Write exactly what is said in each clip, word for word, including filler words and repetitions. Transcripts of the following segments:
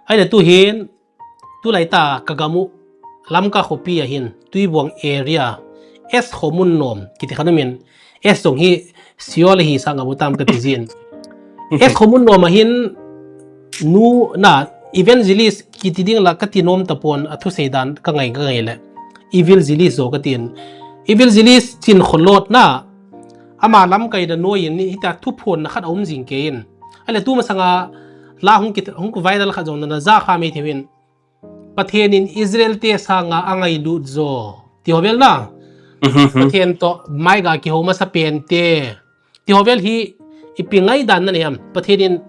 Ahile tuhin, tulai ta ka gam u Lamka khopi a hin, Tuibuang area, S khomun nom, kiti khat um in, S jong hi Seoul hi sang amu tam kati jin. S khomun nom a hin, nu na evangelist kiti ding la kati nom tapon a thusei dan ka ngai ka ngai le. Evangelist jo katin. Evangelist Chinkholot na ama lamkai da noi in ni hita thuphon na khat a um jing kei in. Ahile tu masanga la hung kit, hung viral khat jong na na ja kha mai thei in. Pathen in Israel te sanga angailut jo. Ti ho vel na. Pathen to mai ga kihou masa pen te. Ti ho vel hi ipi ngaidan na nei ham. Pathen in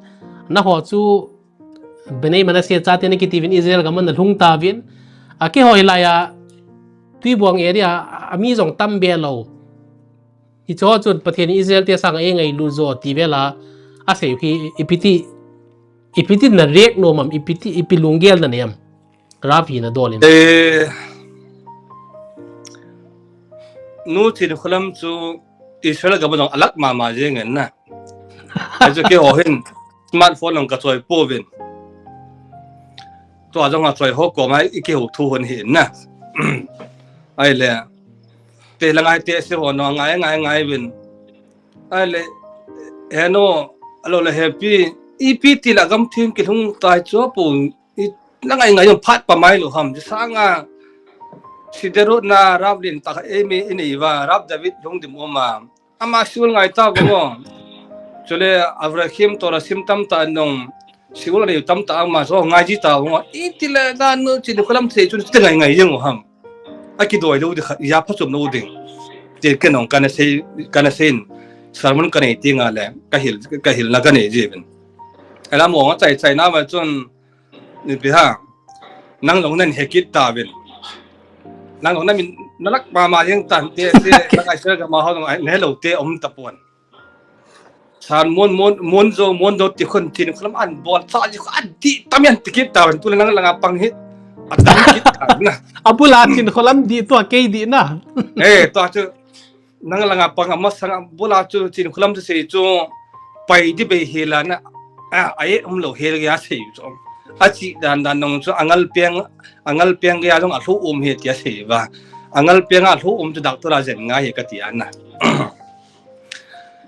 na ho chu Bnei Manasseh chate na kiti vin Israel gam a na lhung ta vin. A keiho hilai a Tuibuang area a mi jong tam be lou. Hiche ho chun Pathen in Israel te sanga angailut jo ti vel a asei hi ipi ti, ipi ti na react nom am, ipi ti, ipi lunggel na nei am. Rav hina dol in. Eh, Nu Chinkholam chu Israel gam a jong alah mama jeng in na. Ahi chu keiho hin smartphone jong ka choi pouvin. Tua jong a choi ho koma i kihou thu hon hi in na. Ahile, te la ngai te se ho no ngai ngai ngai vin. Ahile, he no, alo le he pi, ipi ti la gam thim kilhung tai chu pu, i la ngai ngai jong phat pa mai lou ham. Sanga, Sderot na Rav Lin ta kha ei mi i nei uva, Rav David Lungdim um a. Ama Seoul ngai ta vang o. Chule Avraham Torah sim tam ta nong Seoul nei tam ta ama so ngai ji ta vang o. Iti le na Nu Chinkholam sei chun ti ngai ngai jeng u ham. A kidoi lou di kha, ya phachom lou ding. Ti kei nong kana sei, kana sei in. Sermon ka nei ti nga le, ka hil, ka hil na ka nei ji vin. Ala mo nga chai chai na va chun Ni pi ha. Nang jong nan he kit ta vin. Nang jong na min na lah mama jeng tan te se la kai se ka ma ho jong ai ne lou te um tapon. San mon mon mon jo mon jo ti khun Chinkholam an bol cha ji kho an ti tam yan ti kit ta vin tu le nang langa pang hi. A tam kit ta na. Abul a Chinkholam di to kei di na. Eh, to chu Nang langa pang a masang a bul a chu Chinkholam chu sei chu pai di bei hel a na, a, a e um lou hel gei a sei chu. A chi dan dan nong chu a ngal peng, a ngal peng gei a jong a lhu um hi ti a sei va. A ngal peng a lhu um chu doctor a jen ngai hi ka ti a na.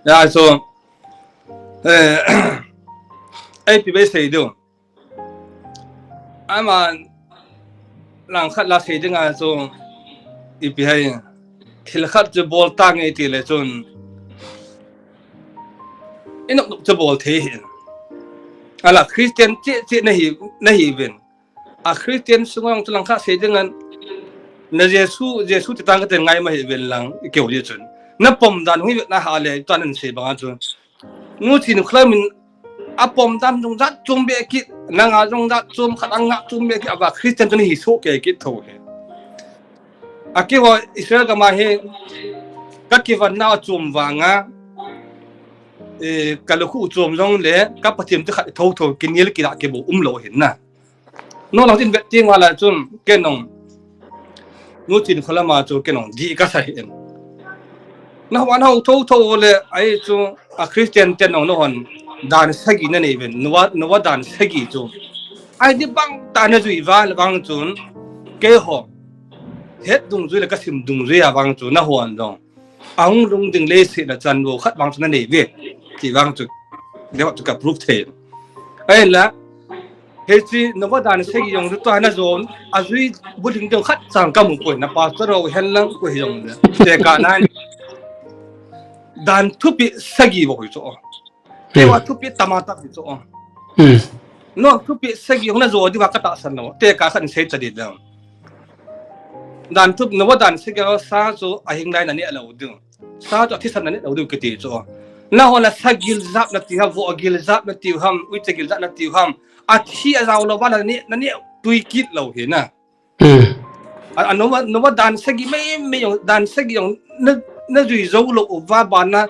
Ya chu, eh, ei pi bei sei du. Ama lang khat la sei ding a chu ipi hai thil khat chu bol ta nge ti le chun i nok nok chu bol thei hin. Ala Christian che che na hi, na hi vin. A Christian sunga chu lang khat sei ding an na Jesu, Jesu ti tang ka te ngai ma hi vin lang i keu di chun. Na pom dan hui na ha le ta nan sei bang a chu. Nu Chinkholam in a pom dan jong jat chom be kit, nanga jong jat chom khat anga chom be kit, ava Christian tuni hi so ke kit tho he. A keiho Israel gam a hi ka kivan na chom vanga, eh, ka lukhu chom jong le ka Pathen ti khat tho tho kinel kila kibu um lou hin na. No lang tin vet ting wala chun kei nong Nu Chinkholam a chu kei nong di ka sa hi en. Na wan hau tho tho le ai chu a Christian te nong no hon dan sagi na nei ven. Noah, Noah dan sagi chu. Ai di bang ta na jui val bang chun keiho het dungjui le ka sim dungjui a bang chu na hon dong. Ahung lhung ding leiset a chan vo khat vang chu na nei ve. Ti vang chu, le chu ka proof thei. Ahinla, hiche Noah dan sagi jong chu tua na jon, ajui bulhing ding khat chang ka mu poi na pastor ho hen lang ko hi jong le. Tekah nan. Dan thupi sagi vo hi chu. Keiho thupi tama tah hi chu. Hmm. Noah thupi sagi jong na jo diu va ka tahsan lou. Tekah khat sei cha di dang. Dan thup, Noah dan sagi sa chu ahing lai na ne lou diu. Sa chu athisan na ne lou diu kiti chu. Na hon la sa gil jap na ti ham, vo gil jap na ti ham, uicha gil jap na ti ham. Athi ajao lou va na ne, na ne tui kit lou hi na. Hmm. A, a Noah, Noah dan sagi mai, mai jong, dan sagi jong na, na jui jou lou uva bana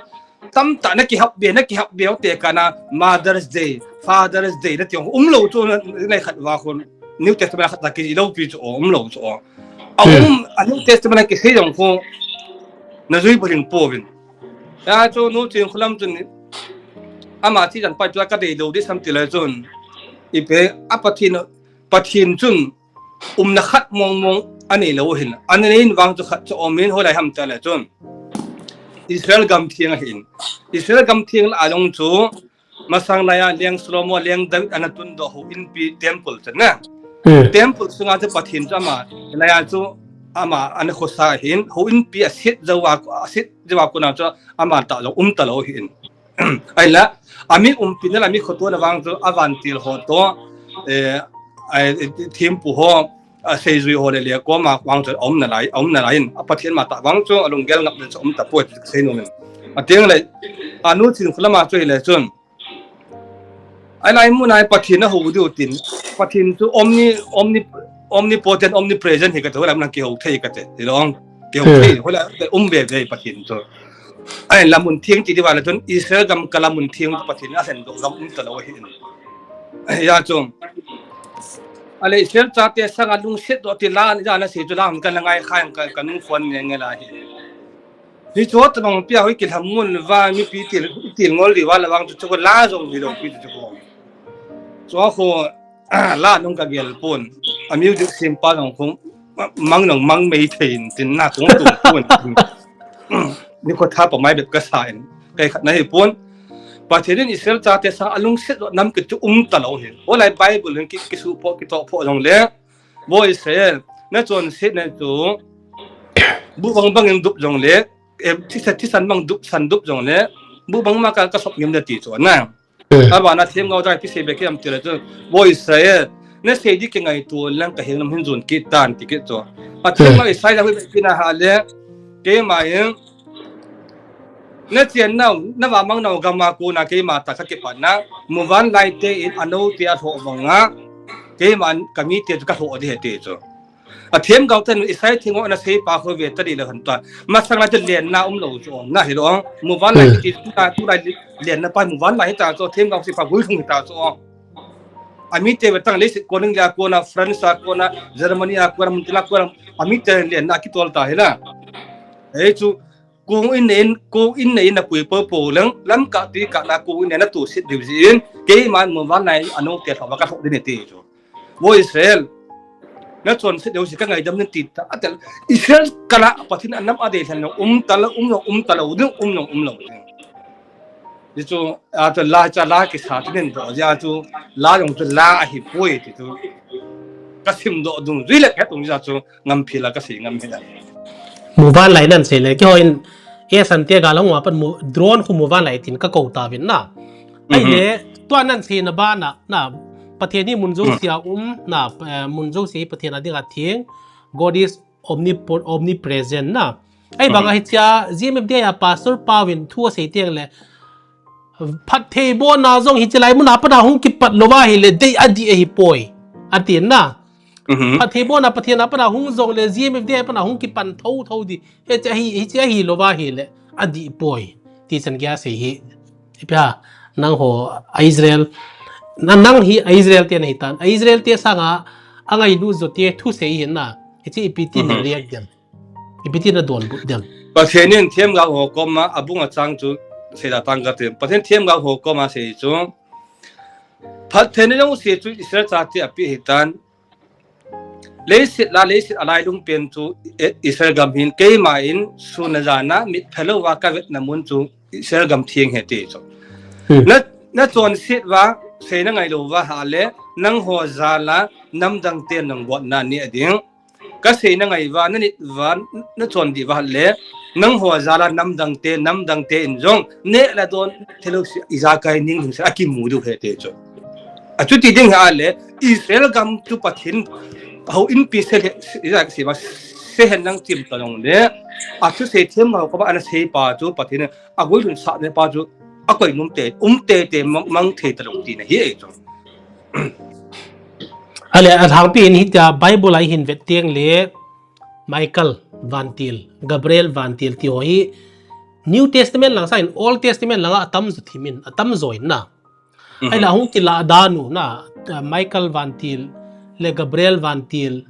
tamtah na kihap be, na kihap be tekah na Mother's Day, Father's Day na ti jong um lou chu na, na khat va khun New Testament khat ta kiji lou pi chu um lou chu. A um, a New Testament kisei jong khu na jui bulhing pouvin. Ya chu Nu Chinkholam chun ama chi jan pai tua ka dei lou di sam ti lai chun. Ipi a Pathen, Pathen chun umna khat mong mong anei lou hin. Anei in vang chu khat chu um in, hoilai ham tile chun Israel gam theng ahin. Israel gam theng lah a jong chu masang laiya Leng Solomon, Leng David ana tundoh houin pi temple chu na. Hmm. Temple sunga chu Pathen chu ama, laiya chu ama ana khosa hin, houin pi asit jou a, asit jou a kona chu ama tah jong um talou hin. Ahinla, ami umpi na la mi khoto na vang chu avantil ho to, eh, ai, thempu ho, aseijui ho le le koma vang chu aum nalai, aum nalai in, a Pathen ma tah vang chu alunggel ngap le chu um tapoi ti sei nom in. Ateng le, anu chin khulama chu hile chun. Ahinla mun a Pathen ahou diu tin, Pathen chu omni, omni, omnipotent, omnipresent hi kati, hoilai mun a kihou thei kati, hilou. Kihou thei, hoilai um be be Pathen chu. Ahinla mun theng ti diu vale chun Israel gam kala mun theng Pathen asendoh gam um talou ahin. Hijeh chun. Ale Israel chate sanga lungset doh ti la, ja na sei chu la, kana ngai khan ka, ka nung phone nge nge la hi. Hichu tabang pia hoi kilham mun va mipi til, til ngol di va la vang chu chu la jong hilou pi chu chu. Chu a khu, la nung ka gel pon. A music sem pa jong khu mang nung mang mei thei in tin na tung tung pon. Ni ko tha pa mai bet ka sa in. Kai khat na hi pon. Pathen in Israel chate sang alungset doh nam kit chu um talou hi. Hoilai Bible in ki, kisu pho, kitoh pho jong le. Vo Israel, na chonset na chu, bu bang bang in dup jong le, em, thisan, thisan bang dup, san dup jong le, bu bang ma ka, ka sop ngim na ti chu na. Hmm. Abana themgao jong ipi sei be ki ham tile chu, vo Israel, na sei di kingaito lang ka heng nam hin jon kit tan ti kit chu. A themgao Isaiah hui be ki na ha le, keima in, na chen nau, na va mang nau gam a kona keima tah ka kipan na, muvanlai te in anou te alhoh vang a, keima ka mite chu ka lhoh di ahi ti chu. A themgao ten Isaiah themgao ana sei pa khu ve ta di le hon ta. Masang lai te lenna um lou chu na hilou. Muvanlai hmm. Ti tu ta tu lai lenna pa muvanlai ta chu themgao sei pa guilhung ta chu. A mite ve tang leiset kona India kona, France a kona, Germany a kona, mun tin a kona, a mite lenna kitol ta hila. Ei chu, kong in in, kong in in na pui po po lang, lam ka ti ka na kong in na tu sit diu jin, keiman muvanlai anou te lhou va ka lhoh di ne ti chu. Vo Israel, na chonset diu si ka ngaidam nin ti ta, atel, Israel kala Pathen anam adei lhan um talou, um lou, um talou ding, um lou, um lou ding. Ti chu, a chu la cha la kisa ti nen doh, ja chu la jong chu la ahi poi ti chu. Ka sim doh dung, jui le ka tung ja chu, ngam phi la ka sei ngam hi la. Muvanlai nan sei le, kihou in, e san te ga long wa pan mu, drone khu muvanlai tin ka kou ta vin na. Ai le, tua nan sei na ba na, na, Pathen hi mun jouse a um, na, eh, mun jouse Pathen a ding a theng, God is omnipo-, omnipresent na. Ai bang a hi chia, G M F D I a pastor pa vin thu a sei teng le, phatthei bohna jong hi chilai mun a pat a hung kipat lou va hi le, dei a di ahi poi. A tin na. Phatthei bohna Pathen a pat a hung jong le, G M F D I a pat a hung kipan tho tho di. Hi chia hi, hi chia hi lou va hi le, a di poi. Ti chan kia sei hi. Ipi ha, nang ho Israel. Na nang hi Israel te na hi tan. Israel te sanga, a ngailu jo te thu sei hi na. Hi chi ipi ti na react dem. Ipi ti na donbut dem. Pathen in themgao ho koma, abung a chang chu, sei da tang ka tem. Pathen themgao ho koma sei chu. Pathen in jong sei chu Israel chate a pi hi tan. Leiset la, leiset a lailung pen chu, e, Israel gam hin keima in, sun a jan a, mit phalou va ka vet na mun chu, Israel gam theng hi ti chu. Hmm. Na, na chonset va, sei na ngailou va ha le, nang ho jal a, nam dang te nang bot na ni a ding. Ka sei na ngai va, na nit va, na chon di va le, nang ho jal a nam dang te, nam dang te in jong, ne la don, thelo si, ijakai ning ding si, a kimu diu hi ti chu. A chu ti ding ha le, Israel gam chu Pathen, houin pi se le, ijak si va, se hen nang chim ta long le, a chu sei themgao koma ana sei pa chu Pathen, a guilhun sah ne pa chu, a koi num te, um te te, mang, mang thei ta long ti na hi e chu. Ale, a thangpi in hi tia Bible a i hin vet teng le Michael vantil, Gabriel vantil ti ho hi New Testament lang sangin Old Testament langa atam jo thimin, atam jo in na. Ai la hung kila dan u na, uh, Michael vantil, le Gabriel vantil,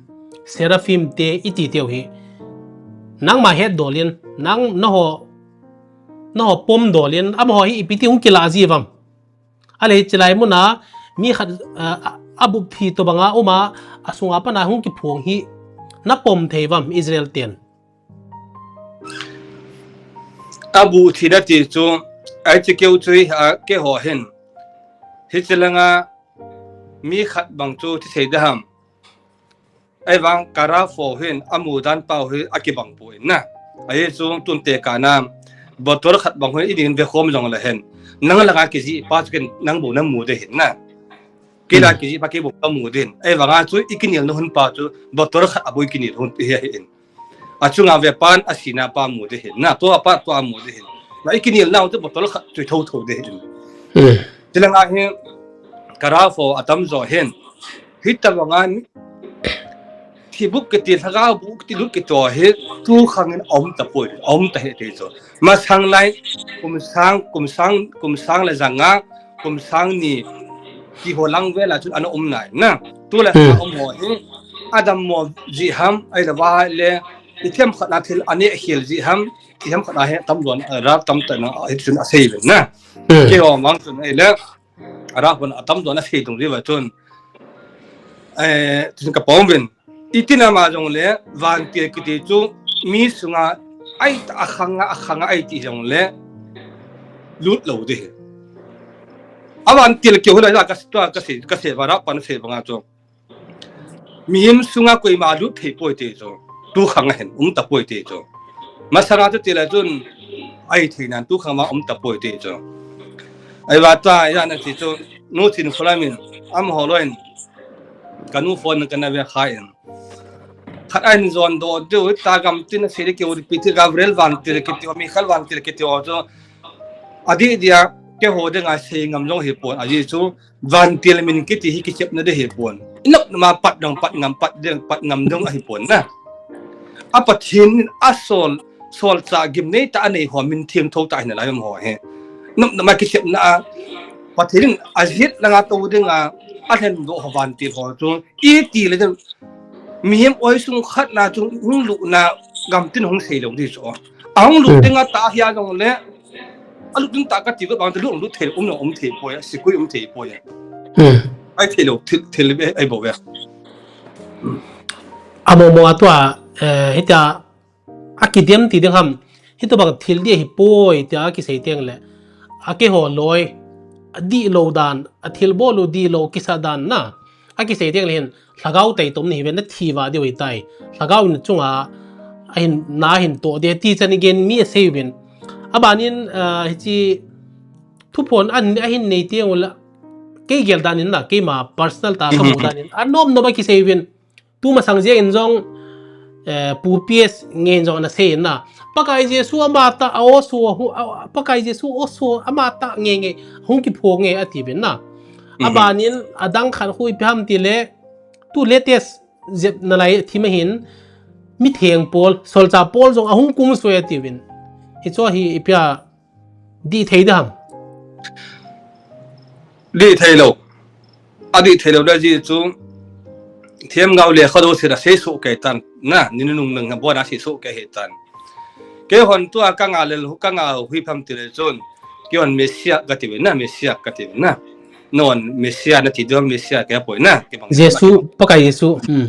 Seraphim te i ti teu hi. Nangma het dol in, nang na ho, na ho pom dol in, amaho hi ipi ti hung kila ji vam. Ale chilai mun a, Mi khat, ah, a, abuh thi tobanga uma, asunga pana hung kiphong hi, napom thei uvam Israel ten. Abuh thi nati chu, ahi chu keu chu hi, a, keiho hin. Hiche langa mi khat bang chu thi sei ding ham. Ahivang Kara fo hin amu dan pau hi akibang poi na. Ahi chu tun tekahna bottle khat bang hin idin ve khom jongle hin. Nang langa kijih pa chu ken nang bou namu ding hin na. Kei la kijih pa kei bou kamu ding hin. Ahivanga chu ikinel na hun pa chu bottle khat abou ikinel hun hi ahi in. Achunga ve pan asina pa mu ding hin. Na, tua pa tua mu ding hin. Na ikinel nau chu bottle khat chu thotho ding hin. Tilanga hi Kara fo atam jo hin. Hitobanga thibup kiti, lhagao buh kiti lut kiti ho hi tukhang in aum tapoi, aum tahih ti chu. Masang lai kum sang, kum sang, kum sang le janga, kum sang ni kiho lang vela chun ana um nai na. Tule aum ho hi adammo jeh ham, ahilou le ithemkhat na thil aneh khel jeh ham, ithemkhat na hi atam jon, ra tam tah na, hichun asei uvin na. Keiho mang chun ahile, Kara fon atam jon asei tung diu va chun. Eh, chun kapom uvin. Itina ma jongle, vantil kiti chu mi sunga ahi ta, akhanga, akhanga ahi ti jongle lut lou ding hi. Avantil keu hula ka, tua kasei, kasei va ra pan sei banga chu. Mihem sunga koima lut thei poi ti chu. Tukhang a hin um tapoi ti chu. Masanga chu tile chun ahi thei nan tukhang ma um tapoi ti chu. Ahivang tua, ijat na ti chu, nu Chinkholam in, amaho loi in, kanu phone kana ve kha in. Khat ahin jon doh diu, ta gamtin asei ding keu pi ti Gabriel vantil kiti ho, Michael vantil kiti ho chu. Adih dia, keiho dinga sei ngam jong hipon, ajeh chu, vantil min kiti hi kichepna ding hipon. Inop nama pat dong, pat ngam, pat ding, pat ngam dong ahipon na. A Pathen in asol, solchah gimnei tah anei ho min thengtho tah ahi nalai um ho hi. Nop nama kichepna a, Pathen in ajet langa tou dinga, alhen doh ho vantil ho chu. Iti le ding, mihem oisung khat na chu hung lut na gamtin hung sei lou ding chu. Ahung lut dinga tah hia jongle, alut ding tah kati ve bang chu lut, lut thei, um, um thei poi, sikui um thei poi. Ahi thei lou, thil, thil ve, ahi bou ve. Amo mo a tua, eh, hitia, akidem ti ding ham, hitobang thil dih ahipoi, tia akisei teng le, akeiho loi, adihlou dan, athilbol u dihlou kisa dan na, akisei teng le hin, lhagao taitom nahiuve, nathi va diu ahitai, lhagao in chunga, ahin, na ahin toh ding, ti chan in gen mi asei uvin. Abanin, ah, hiche, thuphon an, ahin nei teng ule, kei gel dan in na, keima personal tah kamu dan in, anom nom a kisei uvin. Tumasang jeng in jong, eh, Pu P S Ngei in jong ana sei in na. Pakai Jesu amatah a o so, a, Pakai Jesu o so amatah nge nge, hung kiphong nge ati uvin na. Abanin adang khat khu ipi ham tile, tu latest jep nalai thim ahin, mitheng pol, solchah pol jong ahung kum soi ati uvin. Hicho hi ipi a Dih thei dam. Dih thei lou. Adih thei lou ding jeh chu. Themgao lekha dou sila sei soh kei tan. Na, ni nunung nang na bona sei soh kei hi tan. Keihon tua ka ngah lel, ka ngah hui pham ti le chun. Keihon Messiah ka ti ve na, Messiah ka ti ve na. Non Messiah na ti ding Messiah kei poi na. Kei bang Jesu, Pakai Jesu. Hmm.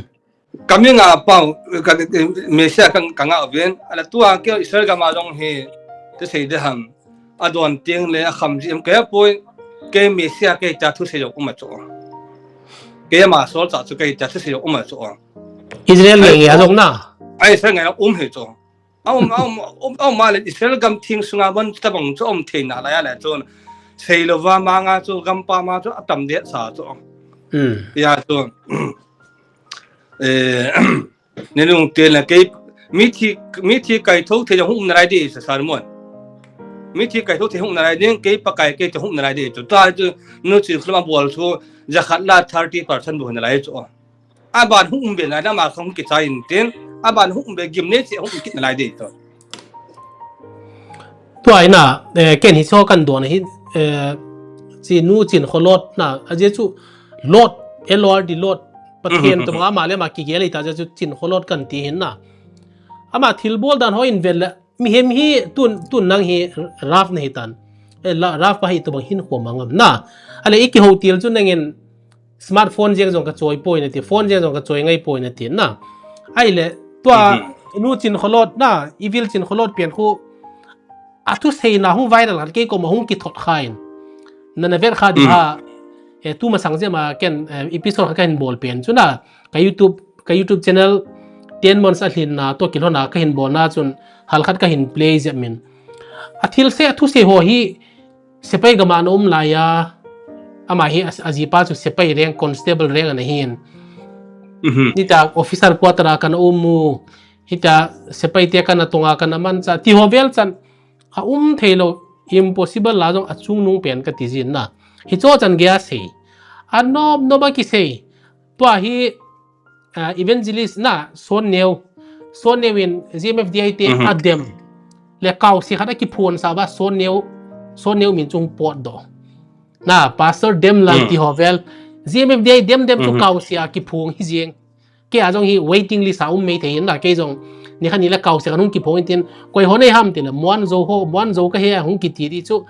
Ka mi nga pau, ka, ka, Messiah ka, ka ngah uvin, ala tua kei Israel gam a jong hi, thusei ding ham, adon teng le akham ji em kei poi, kei Messiah kei ta thusei jong um a chu. Kei ama solchah chu kei ta thusei jong um a chu. Israel nge nge a jong na. Ai Israel nge um hi chu. Aum, aum, aum, aum a le Israel gam theng sunga bon tabang chu um thei nalai a le chun. Sei lou va manga chu gam pa ma chu atam det sa chu. Hmm. Ya chu. Eh, ni nung te na kei mithi, mithi kai tho thei jong um nalai ding sa sermon. Mithi kai tho thei um nalai ding kei Pakai kei chu um nalai ding chu. Ta chu nu chu khulma bol chu jakhat la thirty percent bu nalai chu. Aban hung um be na, nama khang kichai in tin, aban hung um be gim nei che hung kit nalai ding to. Tua ina, eh, ken hi so kan don hi, eh, chi nu Chinkholot na, ajeh chu Lord, L O R D Lord, Pathen to ama le ama kigel ta jeh chu Chinkholot kan ti hin na. Ama thilbol dan ho in vel le, Mihem hi tun, tun nang hi rough nahi tan. eh, la, Ralph pa hi tobang hin khom angam na. Ale i kihou til chu nangin smartphone jeng jong ka choi poi nati, phone jeng jong ka choi ngai poi nati na. Ahile tua nu Chin Kholot na, Evil Chin Kholot pen khu a thuseina hung viral khat kei koma hung kithot khan. Nana vet kha di ha, eh, tu masang jema ken, eh, episode khat ka hin bol pen chu na, ka YouTube, ka YouTube channel ten months a lhin na, to kilhona ka hin bol na chun, hal khat ka hin play jep min. A thil se, a thuse ho hi, sepai gama na um lai a, ama hi a, a jipa chu sepai rank, constable rank ana hin. Hitia officer quarter a kana um u, hitia sepai te kana tonga kana mancha, ti ho vel chan, a um thei lo, impossible la jong a chungnung pen ka ti jin na. Hicho chan gei a sei. A nop nop a kisei. Tua hi, ah, evangelist na, Son Neo. Son Neo in G M F D I te a dem. Le kau si khat a kiphon sa ba Son Neo, Son Neo min chung pot do. Na, Pastor Dem Lal ti ho vel. G M F D I dem dem chu kau si a kiphong hi jeng. Kei a jong hi waiting list a um mai thei in na, kei jong ni khat ni le kau se kan hung kiphong in tin, koi ho nei ham ti le, Muan Zo ho, Muan Zo ka he a hung kiti di chu,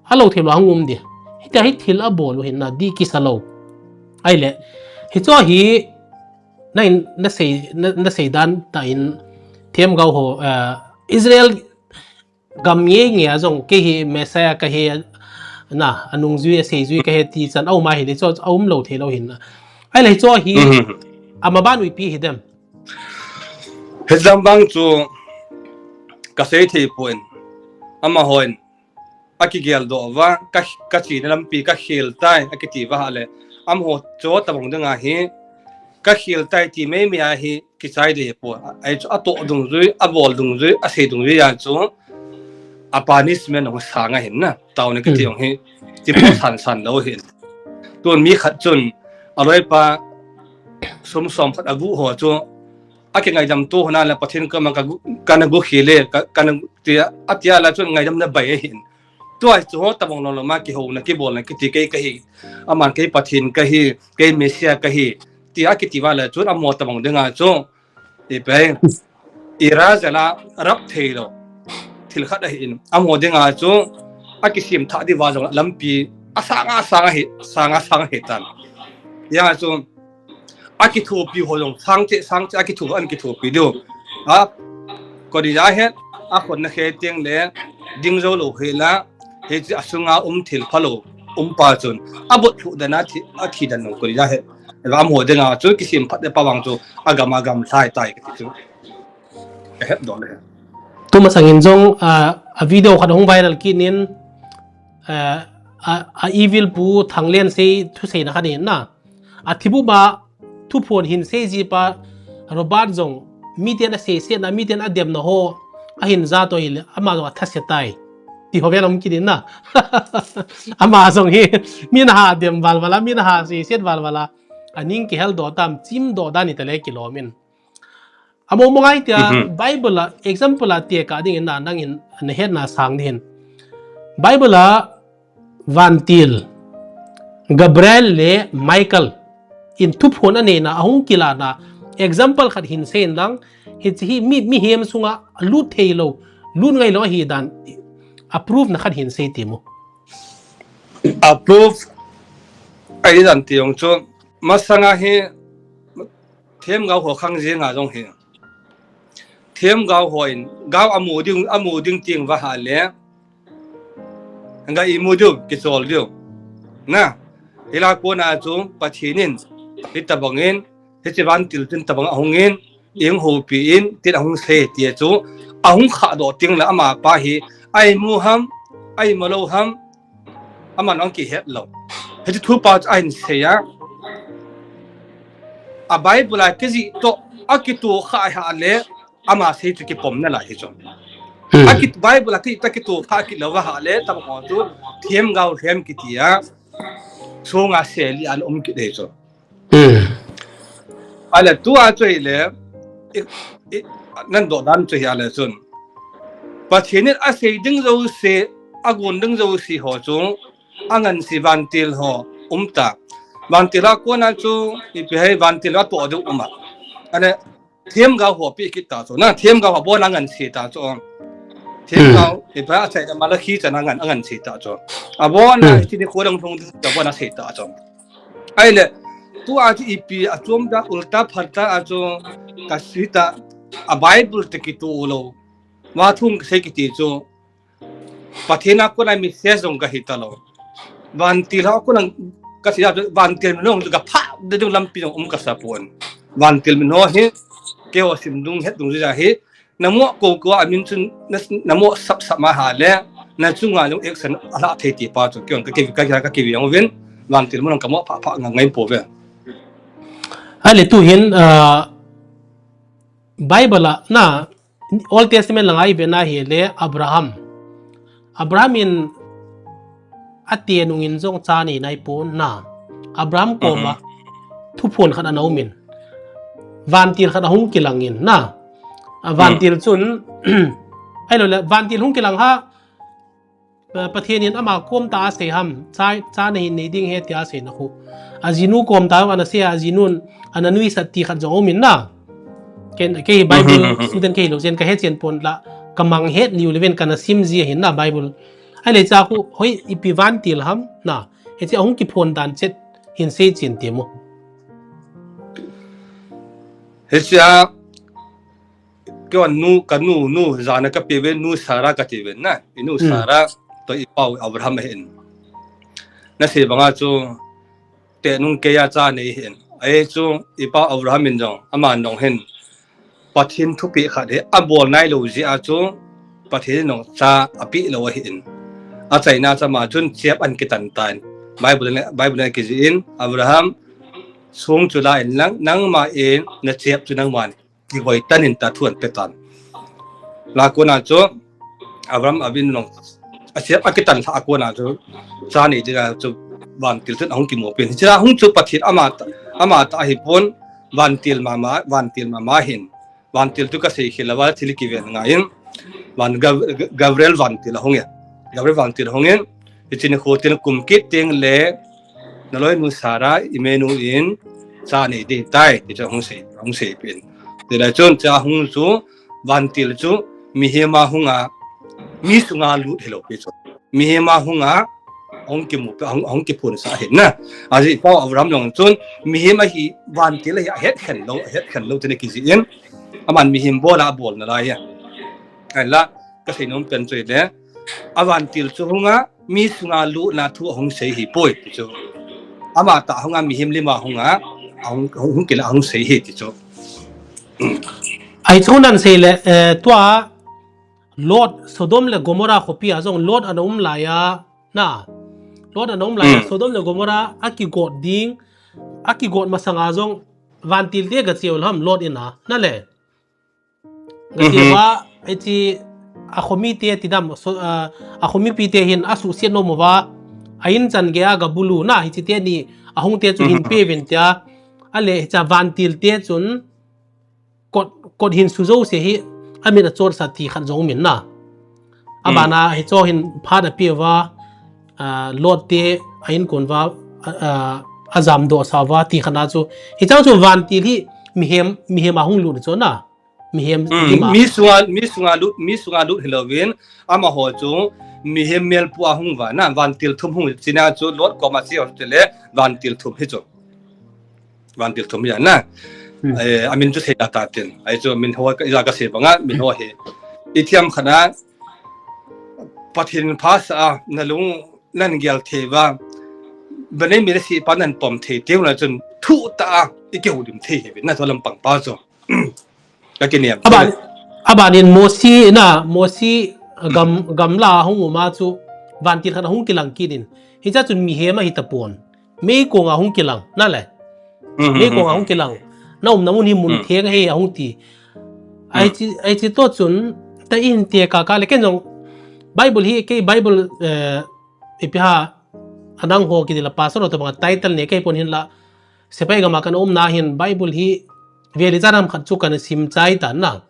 a lo thei lo hung um di. Hitia hi thil a bol u hin na, di kisa lo. Ahile, hicho hi, na in, na sei, na, na sei dan ta in, Themgao ho, eh, Israel gam nge nge a jong kei hi Messiah ka he na, a nungjui, a seijui ka he ti chan a um a hile, chu a um lo thei lo hin na. Ahile chu hi, ama ban u ipi hi dem. He jam bang chu ka sei thei poi. Amahon a kigel doh uva, ka, ka china lampi ka khel tai, a kiti uva hale. Amaho chu tabang ding ahi, ka khel tai ti mai mai ahi, kichai ding hi poi. Ahi chu a toh dungjui, a bol dungjui, a sei dungjui a chu a punishment hung sang ahin na. Taona kiti hung hi, ti po san san lo hin. Tun mi khat chun, a loipa sum som khat a gu ho chu, a kingaidam to hona le Pathen koma ka gu, kana gu khel e, ka, kana ti a, a ti a la chun ngaidam na bai ahin. Tua chu ho tabang lo lo ma kihouna, kibolna, kiti kei ka hi. Aman kei Pathen ka hi, kei Messiah ka hi. Ti a kiti uva le chun amaho tabang ding a chu. Ipi, i ra jala rap thei lo. Thil khat ahi in. Amaho ding a chu. A kisim tha di uva jong lampi. A sang a sang ahi, sang a sang ahi tan. Yang a chu. A kithopi ho jong sang che, sang che a kitho, an kithopi diu. Ha? Koi dia het, a khonna khe teng le, ding jou lou hi la, hiche a sunga um thil phalou, um pa chun, a bot lhuh dan a thi, a thi dan lou koi dia het. Eva amaho ding a chu kisim phat le pa vang chu, a gam a gamlhai tai kati chu. Ka het doh le. Tuma sangin jong, a, a video khat hung viral kit in, a, a, a Evil Pu Thanglen sei, thuseina khat in na. A thibu ma, thuphon hin sei ji pa, Robert jong, miten a sei set na, miten a dem na ho, a hin ja to hile, ama jong a thase tai. Ti ho vel um kit in na. Ama jong hi, min a ha dem val val a, min a ha sei set val val a. A ning kihel doh tam, chim doh dan ni ta le kilom in. Amo mo ngai tia, Bible a, example a tia ka ding in na, nang in, na het na sang ding hin. Bible a, Vantil, Gabriel le Michael in thuphon a neina, a hung kila na, example khat hin sei in lang, hiche hi mi, mihem sunga lut thei lou, lut ngai lou ahi dan, a proof na khat hin sei ti mo. A proof ahi dan ti jong chu, masanga hi, Themgao ho khang jeng a jong hi. Themgao ho in, gao a mu ding, a mu ding ting va ha le. Nga i mu diu, kichol diu. Na, hila kona chu Pathen in, hitabang in, hiche vantil tin tabang a hung in, ing hopi in, tin a hung sei ti chu, a hung kha doh ting le ama pa hi, a imu ham, a imu lou ham, aman ong kihet lou. Hiche thu pa chu a hin sei a. A Bible a kijih toh, a kito kha a ha le, ama sei chu kipom na lai hi chu. A ki Bible a kijih toh kito kha kit lou va ha le, tam ko chu, Themgao lhem kiti a. Sunga seli an um kit dei chu. Ahile tua chu ahile, i, i, nan doh dan chu hi ahile chun. Pathen in a sei ding jouse, a gon ding jouse ho chu, a ngansi vantil ho um ta. Vantil a kona chu, ipi hei vantil a toh ding um a. Ahile, Themgao ho pi kit ta chu. Na, Themgao ho bon a ngansi ta chu. Themgao, ipi a chai Malachi chan a ngan, a ngan sei ta chu. Abona, hmm, hiche nikho lang thong ta bona sei ta chu. Ahile, tua chu ipi a chom ta, ulta phalta a chu, ka sei ta, a Bible te kitoh lou. Ama thum ka sei kiti chu, Pathen a kona message jong ka hi talou. Vantil ho kona ka sei a chu, vantil min ho chu ka phah ding lampi jong um ka sa pon. Vantil min ho hi, keiho sim dung het dung jeh a hi, Namo ko ko a min chun na, namo sap sap ma hale, na chunga jong action a la thei ti pa chu keiho ka ki, ka, ka, ka ki veng uvin, vantil min ho ka mo pha pha ngai ngai pouve. Ahile tu hin, ah, Bible a na Old Testament langa i ve na hile Abraham. Abraham in ate nung in jong cha nei nai pon na. Abraham koma, mhm, thuphon khat ana um in. Vantil khat ahung kilang in na. A vantil, mhm, chun, ahilou le, vantil hung kilang ha, eh, Pathen in ama kom ta a sei ham, cha, cha nahin nei ding ahi tia sei na khu. Ajinu kom ta ana sei a, ajinun ana nuisat ti khat jong um in na. Ken, kei hi Bible, mhm, student kei hilou jen ka he chen pon la, ka mang het liu le ven ka na sim ji ahin na Bible. Ahile cha khu, hoi ipi vantil ham na. Hiche ahung kiphon dan chet hin sei chen ti mo. Hiche a, keiho nu, ka nu, nu, jana ka pe uvin, nu Sarah ka ti uvin na. I nu, hmm, Sarah, toh i pau Abraham ahin. Na sei banga chu, te nung kei a cha nei ahin. Ahi chu, i pau Abraham in jong, ama nung hin. Pathen thupeh khat hi abol nailou jeh a chu Pathen in jong cha apeh lou ahin. Achaina chu ama chun chep ana kitan tan. Bible in, Bible in akijih in, Abraham, song chu la in lang, nangma in na chep chu nangman kigoi tan in tia thu ana pe tan. Lakona chu Abraham Avinu jong achep akitan lhah a kona chu cha nei dinga chu vantil chun ahung kimu peh in. Hiche a hung chu Pathen ama ta, ama ta ahi pon, vantil mama, vantil mama ahin. Vantil chu ka sei khel a, thil kiven ngai in. Van Gav-, Gabriel vantil ahung e. Gabriel vantil ahung in. Hiche nikho tin kum kit teng le, na loinu Sarah, i menu in, cha nei ding tai, ti chu ahung sei, ahung sei peh in. Ti le chun cha hung chu, vantil chu, mihem a hung a, mi sunga lut hilou pi chu. Mihem a hung a, ahung kimu, ahung, ahung kiphon sah ahin na. Ajeh chu i pau Abraham jong chun, mihem ahi, vantil ahi, ahet khen lou, ahet khen lou, ti ana kijih in. Aman mihem bol a bol nalai a. Ahinla, ka sei nom pen chu ahile, a vantil chu hung a, mi sunga lutna thu ahung sei ahi poi, ti chu. Ama ta hung a, mihem lim a hung a, ahung, hung, hung kila ahung sei ahi, ti chu. Ahi chu nan sei le, eh, tua, Lot, Sodom le Gomorrah khopi a jong Lot ana um lai a, na. Lot ana um lai a, hmm, Sodom le Gomorrah akigot ding, akigot masang a jong vantil te ga che u ham Lot in a, na le. Ga che, mhm, uva, hiche, a khomi te ti dam, so, ah, a khomipi te hin asuhset nom uva, a in chan gei a ga bulu na, hiche teni, ahung te chu hin, mhm, pe uvin tia, ahile hiche vantil te chun, kot, kot hin su jouse hi, amin achotsah ti khat jong um in na. Abana, hmm, hicho hin phat ape uva, ah, Lot te a in kon uva, ah, ah, ajam doh sah uva ti khat na chu. Hiche chu vantil hi mihem, mihem a hung lut chu na. Mihem, hmm, lim a. Mi sunga, mi sunga lut, mi sunga lut hilouvin, amaho chu mihem melpu a hung uva na, vantil thum hung, china chu Lot koma che u tile, vantil thum hi chu. Vantil thum hi a na. Hmm. Eh, amin chu sei ta ta tin. Ahi chu min ho ka, ija ka sei banga, min ho hi. I thiam khat a, Pathen phasah a, na lung nan gel thei uva. Banei mi le si pa nan pom thei, teu na chun thu ta a, i kihoulim thei hi, na thu lampang pa chu. Ka kiniam. Aban, abanin Mosi na, Mosi gam, gamla hung um a chu, vantil khat hung kilang kit in. Hiche chun mihem ahi tapon. Meikong a hung kilang, na le. Mhm, meikong a hung kilang. Na umna mun hi mun, mm, theng ahi ahung ti. Ai, mm, chi, ai chi to chun, ta in te ka ka le ken jong Bible hi, kei Bible, eh, ipi ham, anang ho kiti la pastor to banga title ne kei pon hin la, sepai gam a kana umna hin Bible hi, veli janam khat chu kana sim chai tan na.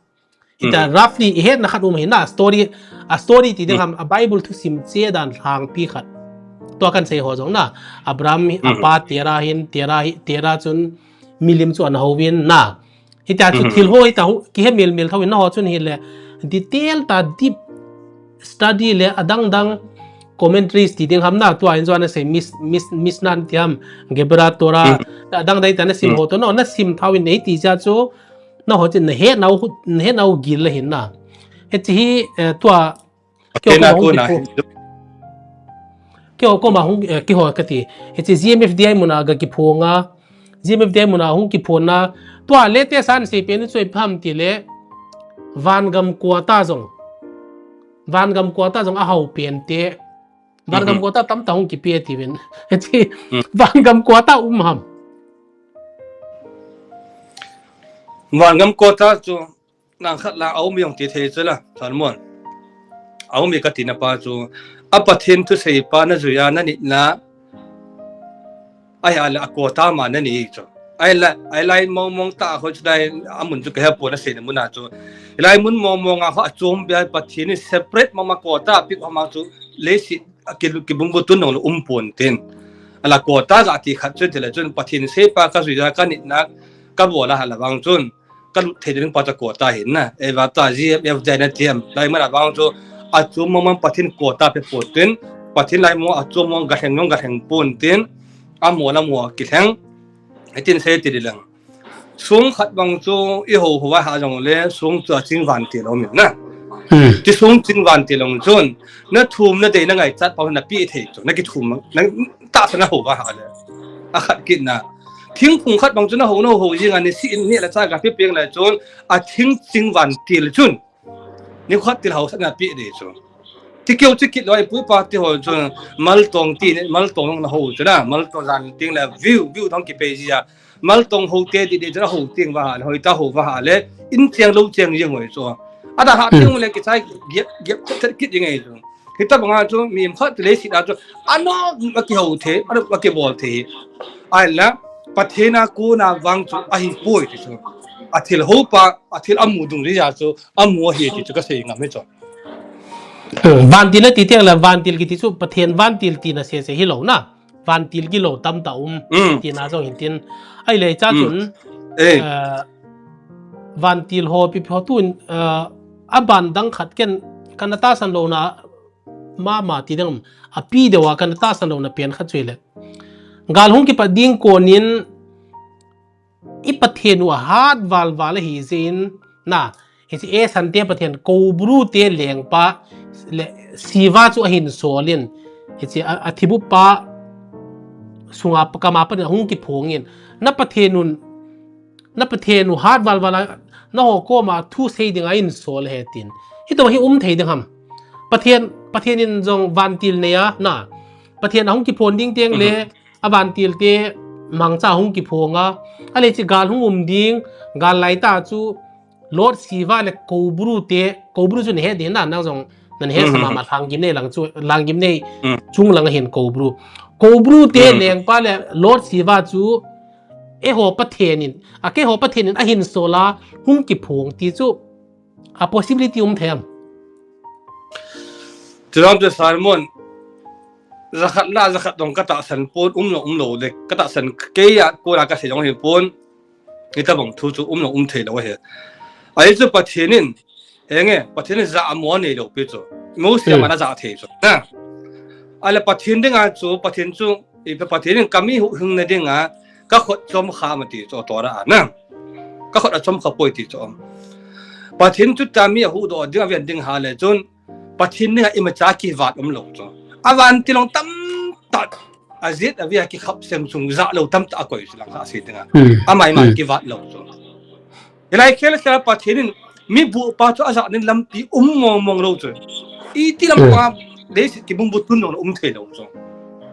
Hita, mm, roughly, i hetna khat um ahi na, story, a story ti ding, mm, ham, a Bible thusim che dan lhangpi khat. Tua kan sei ho jong na, Abraham hi, mm, apa Terah hin, Terah hi, Terah chun milim chu ana houvin na. Hita chu, mm, thil ho hita hu, kihe mil mil thou in na ho chun hile, detail ta deep, study le adang dang commentaries ti ding ham na, tua in jong ana sei Mis-, Mis-, Mishnah ti ham, Gemara, Torah, adang dang ta na sim ho to no, na sim thau in nei ti ja chu, na ho chin na he nau, na he nau gil la hin na. He chi hi, eh, tua, kio ko ma hung kiphong. Kio ko ma hung, eh, kio ka ti. He chi G M F D I muna ga kiphong a. G M F D I muna hung kiphong na. Tua le te san sei pen chu ipi ham ti le. Vangam kua ta jong. Vangam kua ta jong a hau pen te. Vangam kua ta tam ta hung kipe ti vin. He chi, vangam kua ta um ham. Vangam kua ta chu nang khat la a um jong ti thei chu la, Salmon. A um i ka ti na pa chu, a Pathen thusei pa na juia na nit na, ai a le a kua ta ma na ni chu. Ai la, ai lai mong mong ta ho chu dai a mun chu ka he po na sei na mun a chu. Lai mun mong mong a ho a chom bia Pathen in separate ma ma kua ta pi ma chu le si a ki, ki bung bu tun nong lo um pon tin. Ala kua ta ga ti khat chu ti le chun Pathen sei pa ka juia ka nit na ka bo la ha la bang chun. Ka lut thei ding pa ta kua ta hin na. E va ta G M F D I na ti ham. Lai mun a bang chu a chom mong mong Pathen kua ta pe po tin. Pathen lai mong a chom mong ga heng mong ga heng pon tin. A mo la mo ki heng. He tin sei ti di lang. Sung khat bang chu i ho ho va ha jong le sung chu a ching vantil um na. Ti sung ching vantil um chun na thum na dei na ngai chat pa na pi thei chu na ki thum na ta sa na ho va ha le. A khat kit na. Thingphung khat bang chu na ho na ho jing a ni si in ni la cha ga pi peng la chun a thing ching vantil chun. Ni khat til hausa na pi de chu. Ti keu chi kit loi pui pa ti ho chu mal tong ti ni mal tong na ho chu na mal tong jan ting la view view thong ki pe ji a. Mal tong ho te di di chu na ho ting va ha le hoi ta ho va ha le in cheng lo cheng jing hoi chu. A da ha ting le ki chai giap giap chet chet kit jing ei chu. Hita banga chu mi khat le si da chu ano ma ki ho the ano ma ki bol the. Ai la Pathen a kona vang chu a hi poi ti chu. A thil ho pa a thil a mu dung ri ya chu. A mu hi ti chu ka sei ngam he chu. Vantil a ti tiang la vantil ki ti chu Pathen vantil ti na se se hi lo na. Vantil ki lo tam ta um ti na jong hin tin. Ai le cha chun vantil ho pi pho tun a ban dang khat ken kan ta san lo na ma ma ti dang a pi de wa kan ta san lo na pen khat chu le. Gal hung ki pa ding ko nin I Pathen u a hat val val ahi jeh in, na, hiche Esante Pathen Kobru te lengpa, le, Siva chu ahin sol in, hiche a, a thibup pa sunga pa kama pa ahung kiphong in, na Pathen un, na Pathen u hat val val a, na ho koma thu sei ding a in sol he tin. Hitobang hi um thei ding ham. Pathen, Pathen in jong vantil nei a, na, Pathen ahung kiphong ding teng le, a vantil te mangcha hung kiphong a, a le chi gal hung um ding, gal lai ta chu Lord Siva le Kobru te, Kobru chu na he ding na, nang jong na he sama ma Lhangim nei lang chu, Lhangim nei chung lang hin Kobru. Kobru te lengpa le Lord Siva chu eiho Pathen in, a keiho Pathen in ahin sol a hung kiphong ti chu a possibility um thei am? Chulom te Salmon, jakhat la jakhat dong ka tahsan pon, um lo um lo le, ka tahsan kei a kona ka sei dong hi pon, hitabang thu chu um lo um thei lo ahi. Ahi chu Pathen in, henge, Pathen in ja amo nei lo pi chu. Mose a mana ja thei chu. Na. A le Pathen dinga chu, Pathen chu, I Pathen in ka mi huhhing na dinga, ka khut chom kha ma ti chu Torah a na. Ka khut a chom kha poi ti chu. Pathen chu ta mi a huhdoh ding a ven ding ha le chun, Pathen dinga imacha kivat um lo chu. A vantil long tam tah, a jet a via kikhap sem chung ja lo tam tah a koi chu lang kha sei dinga. Amai mai kivat lo chu. Hilai khel khel Pathen in mi bu pa chu a ja nin lampi um mong mong lo chu. Iti lam pa leiset kibung bu tun lo um thei lo chu.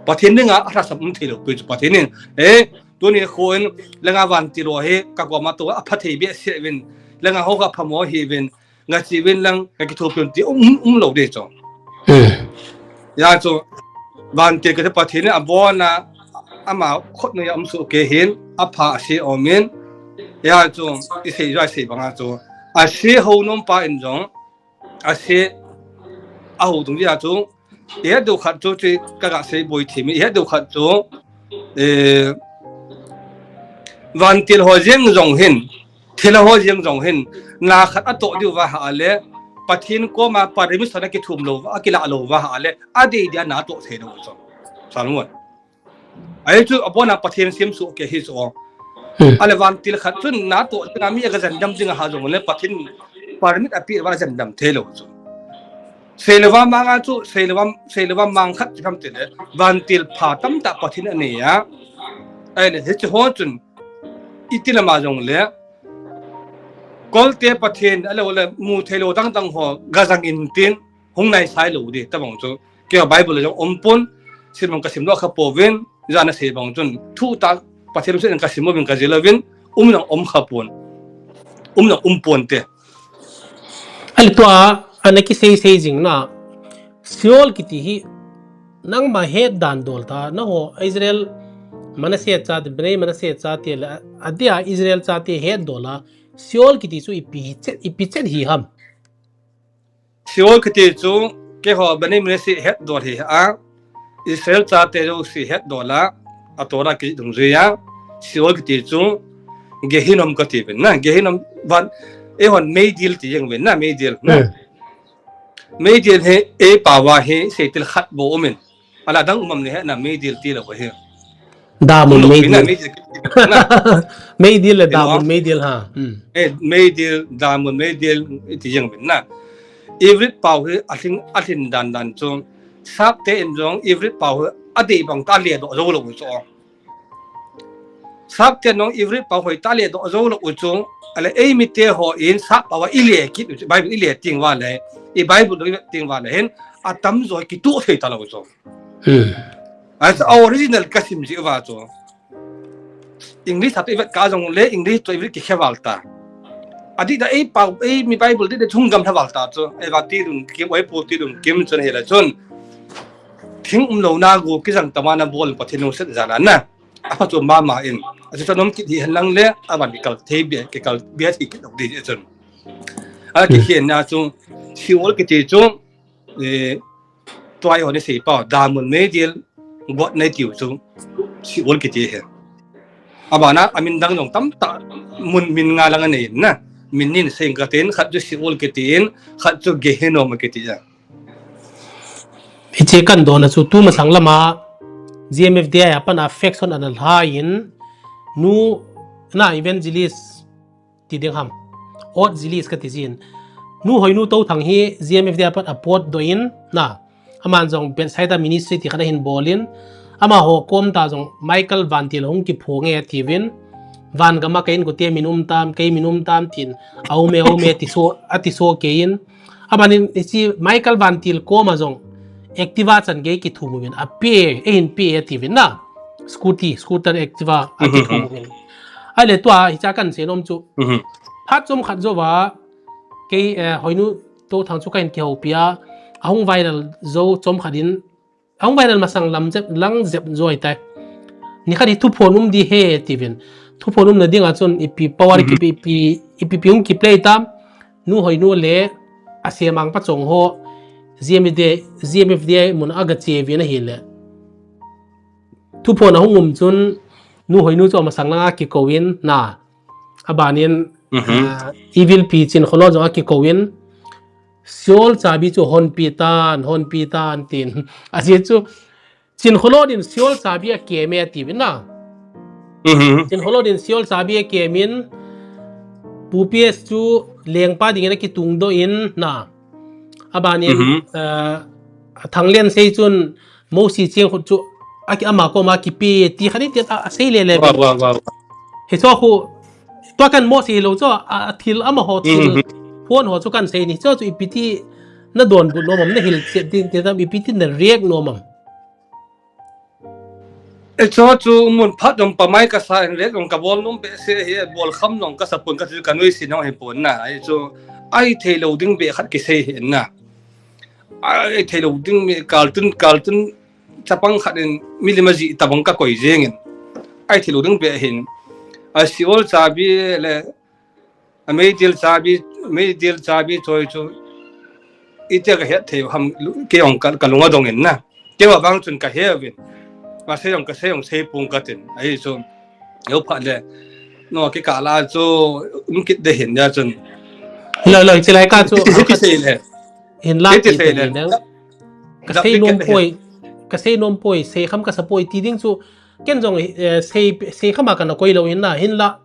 Pathen dinga a lhasam um thei lo pi chu Pathen in. Eh, tuni khu in langa vantil ho hi ka koma to a pha thei be se vin. Langa ho ka pha mo hi vin. Nga chi vin lang ka kithopi un ti um, um lo de chu. Ya chu vantil ka te Pathen in a bon a ama khut noi a um su ke hin a pha a se om in. Ya chu i sei jo a sei banga chu a se ho nom pa in jong a se a ho dung ya chu i het deu khat chu chi ka ga sei boi thim i het deu khat chu eh vantil ho jeng jong hin Thil ho jeng jong hin, na khat a toh diu va ha le, Pathen koma permission akithum lou, akilah lou va ahile, adei dia natoh thei lou chu. Salmon. Ahi chu abona Pathen sem soh kei hi chu. Hmm. Ahile vantil khat chun natoh dinga mi aga jendam ding ahi jongle Pathen permit apeh uva jendam thei lou chu. Seilou va manga chu, seilou va, seilou va mang khat chu ham tile, vantil pha tamtah Pathen anei a. Ahile hiche ho chun, iti lama jongle, kolte Pathen, ahilou le, mu thei lou dang dang ho, gajang in tin, hung naisai lou ding, tabang chu. Kei Bible le jong um pon, sim jong kasim lou kha pouvin, jan asei bang chun, thu tah, Pathen lungset in kasim uvin kajil uvin, um jong um kha pon. Um jong um pon te. Ahile tua, ana kisei sei jing na, Sheol kiti hi, nangma het dan dol ta, nangho Israel, Manasseh chate, Bnei Manasseh chate le, adia Israel chate het dol a, Sheol kiti chu ipi chet, ipi chet hi ham. Sheol kiti chu keiho Bnei Manasseh het dol hi a, Israel chate jouse het dol a, a Torah kidungjui a, Sheol kiti chu Gehinnom kati uvin na, Gehinnom van, eihon meidil ti jeng uvin na, meidil na. Hmm. Meidil hi eipao a hi seitil khat bou um in. Alah dang um am nahe na, meidil tilou ahi. Damun meidil. Meidil le damun meidil ha. Hmm. Eh, meidil, damun meidil, iti jeng uvin na. Ivrit pao hi alhin, alhin dan dan chu. Sapte in jong Ivrit pao hi adei bang tah a ledoh jou lou chu. Sapte in jong Ivrit pao hoitah a ledoh jou lou chu. Ahile eimite hon Sap pao a ile kit u chu, Bible ile teng uva le, i Bible dong ile teng uva le hin, atamjo kitoh thei talou chu. Hmm. As original kasim ji uva chu. English a toh ivet kah jongle, English toh Ivrit kikhe val ta. Adih da eipao, eimi Bible dih da chunggam lha val ta chu. Eiva ti dun kim, eipu ti dun kim chun hile chun. Thing umlouna go kijang tama nabol Pathen lungset jal a na. Apha chu mama in. Achu chu nom kit hi hen lang le, aban kikal thei be, kikal be thei kit lou ding chun. A kikhen na chu, Sheol kiti chu, eh, tua eiho ni sei pao, damun meidil, got nei tiu chu, Sheol kiti hi. Abana, amin dang jong tamtah mun min nga lang anei na. Min ni sei katin, khat chu Sheol kitin, khat chu Gehinnom kiti a. Hiche kan dona chu tumasang lama, G M F D I a pat a faction ana lha in, nu, na evangelist, ti ding ham. Ot zilis kati jin. Nu Hoinu Touthang hi G M F D a pat a potdoh in na. Aman jong Bethsaida Ministry ti khat ahin bol in. Amaho kom tah jong Michael Vantil hung kiphong e atiuvin. Van gam a kei inkote min um tam, kei min um tam tin. Aume, aume ati so, ati so kei in. Aban in hiche Michael Vantil kom a jong Activa chan gei kithum uvin. Ape, eihin pe atiuvin na. Scooty, scooter Activa akithum uvin. Ahile tua, hiche a kan sei nom chu. Phat chomkhat jouva, kei, eh, Hoinu Touthang chu kahin kihoupi a, ahung viral jou chomkhat in, ahung viral masang lam jep, lang jep jou tai. Nikhat hi thuphon um ding ahi tiuvin. Thuphon umna dinga chun ipi power, ipi, ipi, ipi, ipi hung kiplay tam, Nu Hoinu le asemang pachong ho, G M F D, G M F D mun a agache uvin ahile. Thuphon ahung um chun, Nu Hoinu chu amasang langa kikou in, na. Abanin, ah, Evil Pi Chin Kholon jong akikou in, Sheol chabi chu honpi tan, honpi tan tin. Ajeh chu, Chin Kholon in Sheol chabi akem e atiuvin na. Chin Kholon in Sheol chabi akem in, Pu P S chu lengpa dingin akitungdoh in na. Abanin, ah, Thanglen sei chun, Mosi cheng khut chu, aki ama koma kipe, ti khat in ti a, asei lele. Hiche khu, tua kan Mosi lou chu, a, athil amaho thil, phone ho chu kan sei ni, chu chu ipi ti nadonbut nom am, nahilchet ding ti tam, ipi ti nareact nom am. Hiche chu mun phat jong pamai kasa in react jong kabol nom behseh hi, bol kham jong kasa pon, kati chu kanuisat jong ahipon na, hiche chu, ahi theilou ding beh khat kisei hi na. Ahi theilou ding mi kaltun, kaltun chapang khat in milim ajih tabang kakoi jeng in. Ahi theilou ding beh hin. A Sheol chabi le, a meidil chabi, meidil chabi choi chu. Itia kahet thei ham, kei jong ka, kalung adong in na. Keiva vang chun kahe uvin. Kasei jong, kasei jong sei pong katin. Ahi chu. Euphat le. No, kikah la chu, um kit ding ahin dia chun. Lo lo, hiche lai ka chu. Hiti sei le. Hin la ti sei le. Ka sei nom poi, ka sei nom poi, sei kham ka sa poi ti ding chu. Ken jong, eh, sei, sei kham a kana koi lou in na, hin la.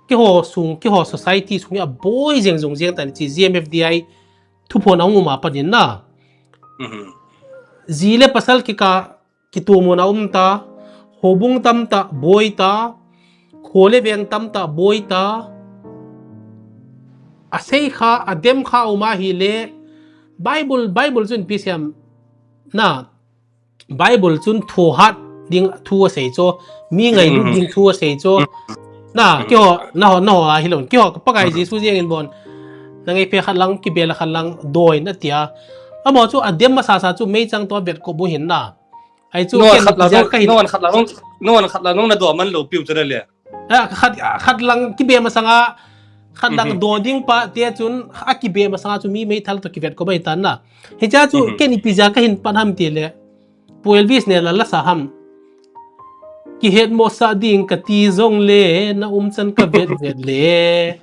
Kiho sung, kiho society sung a boi jeng jong jeng tan chi G M F D I thuphon a hung um a pat in na. Ji le pasal kika, kitumuna um ta, hobung tam ta, boi ta, kho le veng tam ta, boi ta. A sei kha, a dem kha um a hi le, Bible, Bible chun pi siam na, Bible chun thu hat ding thu a sei cho, mi ngailut ding thu a sei cho. Na, kiho, na ho, na ho a hi lo, kiho, ka Pakai Jesu jeng in bon. Na ngai pe khat lang, kibel khat lang, doi na tia. Amo chu a dem masa sa chu mei chang to bet ko bu hin na. Ai chu ken khat la, ka hin. Non khat la, non khat la, non na do man lo piu chu le. A, khat, khat lang kibe masanga, khat lang do ding pa te chun, a kibe masanga chu mi mei thal to kivet ko bai tan na. Hicha chu ken ipi ja ka hin pan ham ti le. Pu Elvis ne la la sa ham. Kihet mo sa ding ka ti jong le, na um chan ka vet vet le.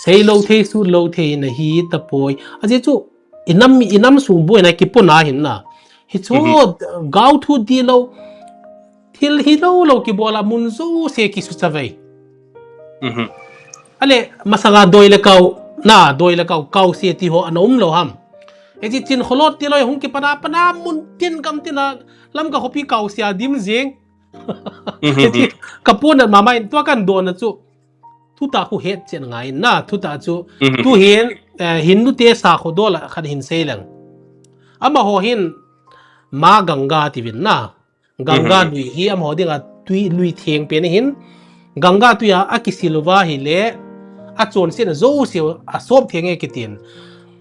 Sei lo thei su lo thei na hi ta poi. A je chu, inam, inam sung bu na kipuna hin na. Hi chu, gau thu di lo. Thil hi lo lo kibol a mun jouse kisucha vei. Ale, masanga doi le kau, na, doi le kau, kau se ti ho ana um lo ham. Hichi chin kholot ti lo hung kipana, pana mun tin kam tin a, lam ka khopi kau se a dim jing. Hichi, ka puna mama in tua kan dona chu. Thuta khu het chen ngai na, thuta chu. Tu hin, eh, hin nu te sa kho dola khat hin sei lang. Ama ho hin, ma Ganga ti vin na. Ganga lui hi amaho dinga tui lui theng pen ahin. Ganga tui a, a kisil uva hi le, a chonset a jouse a sop theng e kitin.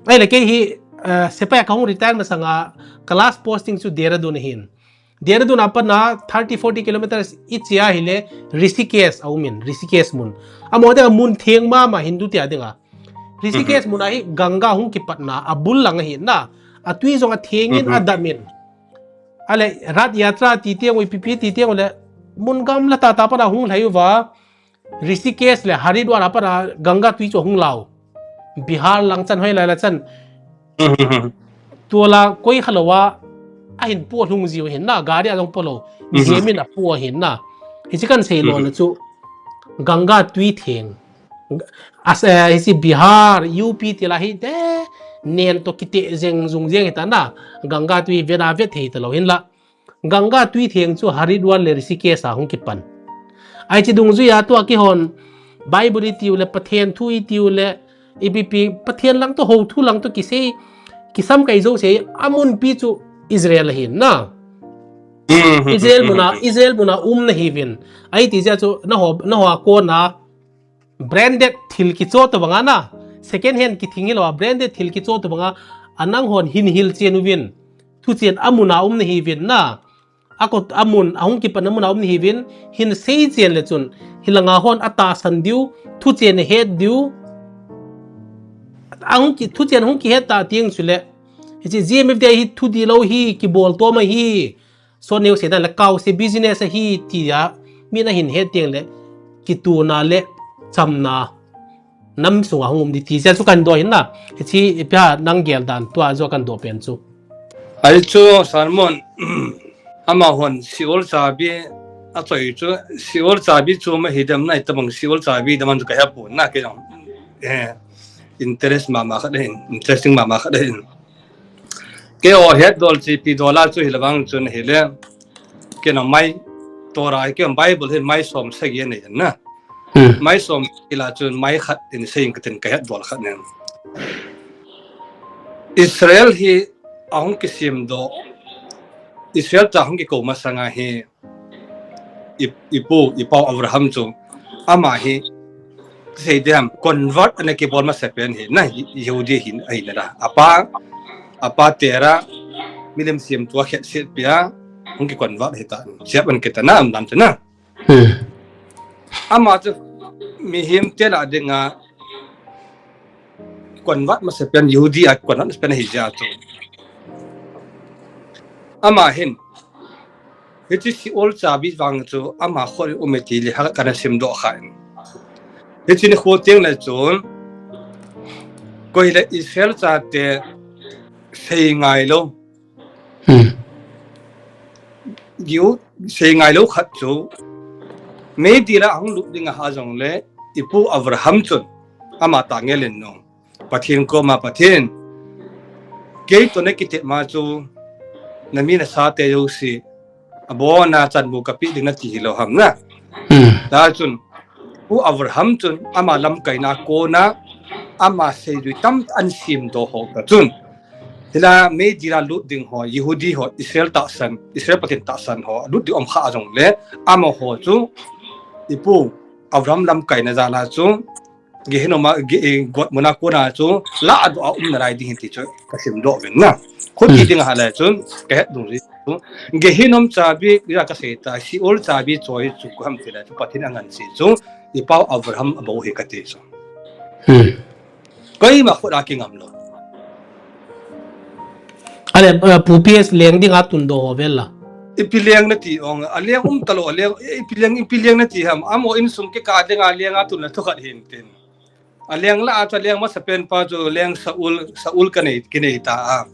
Ai le kei hi, eh, sepai ka hung retire masanga ka last posting chu Dehradun ahin. Dehradun a pat na thirty, forty kilometers i chia hi le Rishikesh a umin, Rishikesh mun. Amaho dinga mun theng mama Hindu te a dinga. Rishikesh mun a hi Ganga hung kipatna, a bul lang ahi na. A tui jong a thengin a damin. Ale, Rath Yatra ti tiang, ipi pi ti tiang le, mun gamla tata pana hung lhai uva, Rishikesh le Haridwar a pana Ganga tui chu hung lau. Bihar lang chan hoi lai la chan. Tua la koi kha lo a, a hin pu lhung jiu hin na, gari a jong pu lo. Jemin a pu hin na. Hichi kan sei lo na chu, Ganga tui theng. As, eh, hichi Bihar, U P ti la hi te, nen to kite jeng jung jeng hi ta na, Ganga tui vena vet thei ta lo hin la. Ganga tui theng chu Haridwar le Rishikesh a hung kipan. Ai chi dungjui a tua kihon, Bible i tiu le, Pathen thu i tiu le, ipi pi, Pathen lang to ho thu lang to kisei, kisam kai jouse, amun pi chu Israel ahin na. Israel muna, Israel muna um na hi vin. Ai ti jia chu, na ho, na ho a kona, branded thil kicho to banga na, second hand kithing hi lo a, branded thil kicho to banga, anang hon hin hil chen uvin, thu chen amun a um na hi vin na, a kot amun, a hung kipan amun a um na hi vin, hin sei chen le chun, hilanga hon a tahsan diu, thu chen a het diu, a hung ki, thu chen hung kihet ta tiang chu le, hichi G M F D I hi thu di lo hi, kibol to ma hi, So neu se dan le kau se business ahi ti a, mi na hin het tiang le, kituna le, chamna, nam sunga hung um di ti se chu kan do hin na, chi pia nang gel dan tua jo kan do pen chu. Ai chu sermon, ama hon Seol chabi, a choi chu, Seol chabi chu ma hi dem nai tabang Seol chabi dem an chu ka he pu na ke jong. Eh, interest mama khat hin, interesting mama khat hin. Kei o het dol chi pi dola chu hi le vang chun hi le. Kei na mai Torah, kei Bible hi mai som sagi nei na. Mai som ila chun mai khat in sei ka tin ka het dol khat nen. Israel hi ahung kisim do. Israel ta hung kiko masanga hi i, i pu, i pau Abraham chu ama hi, sei diam, convert ana kibol masa pen hi, na Yehudi hi, ahi na da. Apa, apa Terah, milim siam tua khet set pia, hung ki convert hi ta. Siap an kita na, am dan chu na. Ama chu, mihem te la dinga, convert masa pen, Yehudi a convert masa pen hi ja chu. Ama hin, hichi Seol chabi vang chu, ama khol um e ti le ha kana sim do kha in. Hichi ni kho tiang le chun, Koi le Israel chate sei ngai lou. Hmm. Giu sei ngai lou khat chu. Meidil a hung lut ding a ha jong le ipu Abraham chun ama ta ngel in nu. Pathen koma Pathen. Kei to na kiti ma chu na mi na sa te jouse abon a chan bu ka pe ding nati hilou ham na. Hmm. Tah chun, Pu Abraham chun ama lamkaina kona, ama seijui tamtah ana simdoh ho tah chun. Hilai a Meidil a lut ding ho, Yehudi ho, Israel tahsan, Israel Pathen tahsan ho, lut ding um kha jong le, amaho chu, ipu Abraham lamkaina jal a chu, Gehinnom a, ge, eh, got mun a kona chu, la a doh a um nalai ding ahi ti chu, ka simdoh uvin na. Khuti ding a ha le chun, ka het dung ji chu. Gehinnom chabi, ja ka sei ta, Sheol chabi choi chu, koi ham ti le chu, Pathen a ngansi chu, ipu Abraham abou ahi ka ti chu. Hmm. Koima khut a kingam lou. Ale, eh, Pu P S leng ding a tundoh ho vel la. Ipi leng nati ong, a leng um talou, a leng, eh, ipi leng, ipi leng nati ham, amaho insung kikah ding a leng a tun la thu khat hin tin. A leng la a chu a leng masa pen pa chu leng Saul, Saul ka nei, kinei ta a.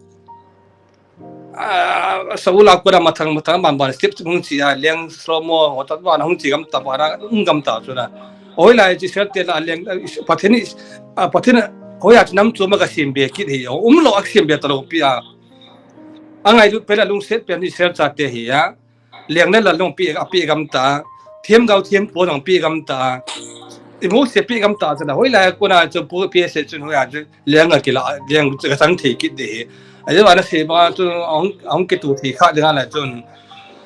Ah, Saul a kona mathang, mathang ban ban step hung chi a, leng Salomo, ho ta ban hung chi gam ta ban a, hung gam ta chu na. Hoilai chi sel te la leng, Pathen, ah, Pathen, hoiya chu nam chu ma ka sim be kit hi, um lou a sim be talou pi a. A ngailut pen a lungset pen Israel chate hi a. Leng le lal jong pe, a pe gam ta. Themgao thempu jong pe gam ta. I Mose pe gam ta chu na. Hoilai kona chu Pu P S chun hoiya chu leng a kila, leng chu ka chang thei kit ding ahi. Ajeh chu ana sei bang a chu ahung, ahung kitu thei kha ding a la chun.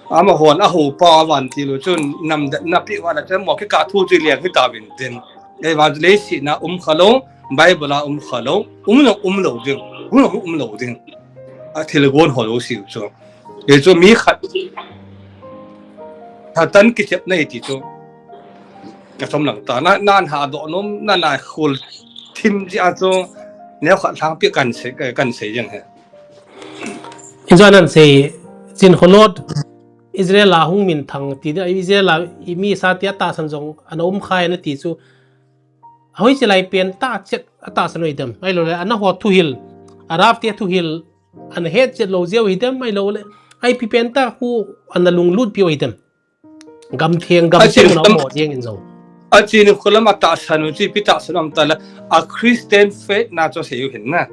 Amahon a ho pa a vantil u chun namdetna pe uva la chun mo kikah thu chu leng hi ta vin tin. Ei van leiset a um kha lou, Bible a um kha lou, um lou, um lou ding, um lou, um lou ding. A thil gon ho lou si chu. Kei chu mi khat Satan kichep na hi ti chu. Ka chom lang ta. Na, nan ha doh nom, na, na khul thim ji a chu. Neo khat lhang pi kan sei, kan sei jeng he. Injo nan sei, Chin Kholot, Israel a hung min thang ti, Israel a i mi sa ti a tahsan jong, ana um khai na ti chu. Hoi silai pen ta chet a tahsan u hitam. Ahilou le, ana ho thuhil, Arab te thuhil, ana het chet lou jeh u hitam, ahilou le. Ipi pen ta khu ana lunglut piu hitam. Gam theng, gam theng na mo jeng in jong. A Chin Kholot a tahsan u chi pi tahsan um ta le, a Christian faith na chu sei u hin na.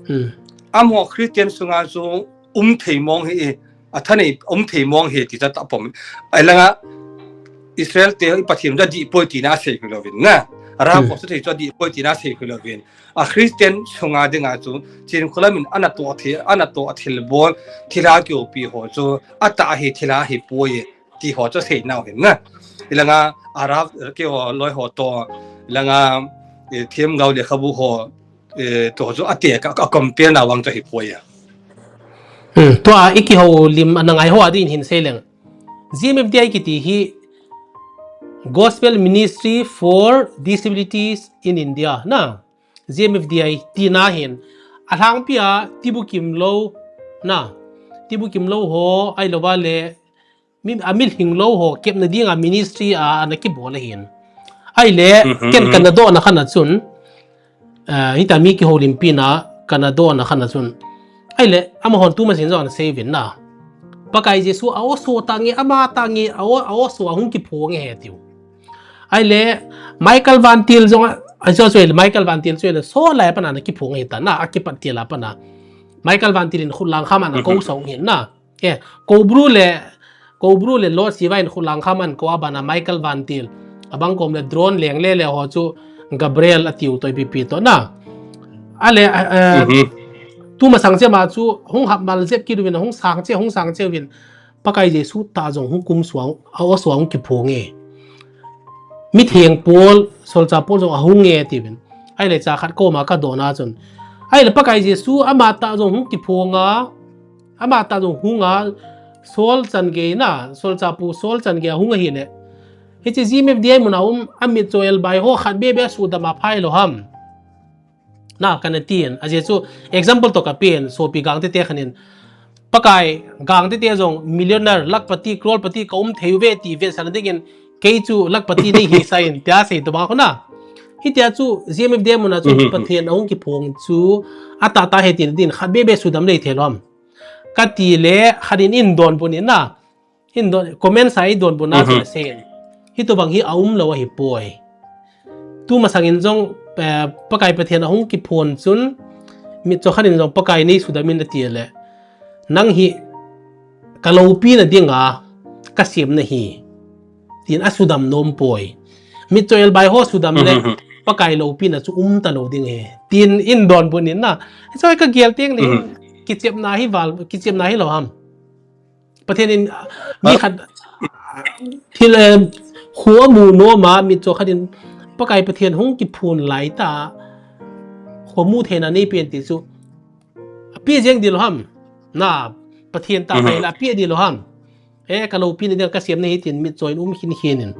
Hmm. Amaho Christian sunga chu um thei mong hi, a thanei um thei mong hi ti ta ta pom. Ai langa Israel te i Pathen chu adih poi tina sei khu louvin na. Arab ho chu thei chu adih poi tina sei khu louvin. A Christian sunga dinga chu Chin Kholot in ana toh thei, ana toh thil bol, thilha kihopi ho chu atah hi thilha hi poi ti ho chu sei nau hin na. I langa Arab ke ho loi ho toh, i langa, eh, themgao lekhabu ho, eh, toh chu ate ka, ka compare na vang chu hi poi a. Hmm, tua i kihoulim ana ngai ho a din hin sei leng. G M F D I kiti hi Gospel Ministry for Disabilities in India na. G M F D I tina hin. A lhangpi a tibukim lou na. Tibukim lou ho ahilou va le mi, a milhing lou ho kepna dinga ministry a ana kibol ahin. Ahile, mhm, ken kana dohna khat a chun, eh, hita mi kihoulimpi na kana dohna khat a chun. Ahile, amahon tuma sin jong ana sei uvin na. Pakai Jesu a o so tange, ama tange, a o, a o so a hung kiphong e he tiu. Ahile, Michael Van Til jong a, a jo jo le, Michael Van Til jo le, so lai pana ana kiphong e ta na, a kipat til a pana. Michael Van Til in khut lang kham ana ko sa ung hin na. Eh, Kobru le, Kobru le Lord Shiva in khut lang kham an ko a bana Michael Van Til. Abang kom le drone leng le le ho chu Gabriel a tiu toh ipi pi toh na. Ahile, eh, eh, mhm, tuma sang che ma chu hung hap mal jep kit uvin hung sang che, hung sang che uvin. Pakai Jesu ta jong hung kum suang, a o suang kiphong e. Mitheng Paul, solchah Paul jong ahung e tiuvin. Ahile cha khat koma ka dohna chun. Ahile Pakai Jesu ama ta jong hung kiphong a, ama ta jong hung a, Saul chan gei na, solchah pu Saul chan gei a hung ahile. Hiche G M F D I mun a um, amit cho el bai ho khat be be sudam a phai lou ham. Na, kana tin, ajeh chu example toh ka pen, sopi Gangte te khat in. Pakai, Gangte te jong millionaire, lakhpati, crorepati ka um thei uve ti vetsahna dingin, kei chu lakhpati nei hi sa in, tia sei to bang khu na. Hitia chu G M F D M mun a chu Pathen ahung kiphong chu atah tah ahi tina din khat bebe sudam lei thei lou ham. Kati le khat in eidonbut in na. Eidon, comment sa eidonbut na chu na sei in. Hitobang hi aumlou ahi poi. Tumasang in jong, eh, Pakai Pathen ahung kiphon chun, mitcho khat in jong Pakai nei sudam in ati le. Nang hi ka loupina dinga ka sem nahi. Tin asudam nom poi. Mitcho elbai ho sudam le Pakai loupina chu umta lou ding ahi. Tin eidonbut in na. Choi ka gel teng le kichepna hi val, kichepna hi lou ham. Pathen in mi khat thil, eh, kho amu nom a mitcho khat in Pakai Pathen hung kiphon lai ta kho mu theina nei pen ti chu ape jeng di lou ham. Na Pathen ta pai la ape di lou ham. Eh, ka loupina dinga ka sem nahi tin mitcho in um khin khin in.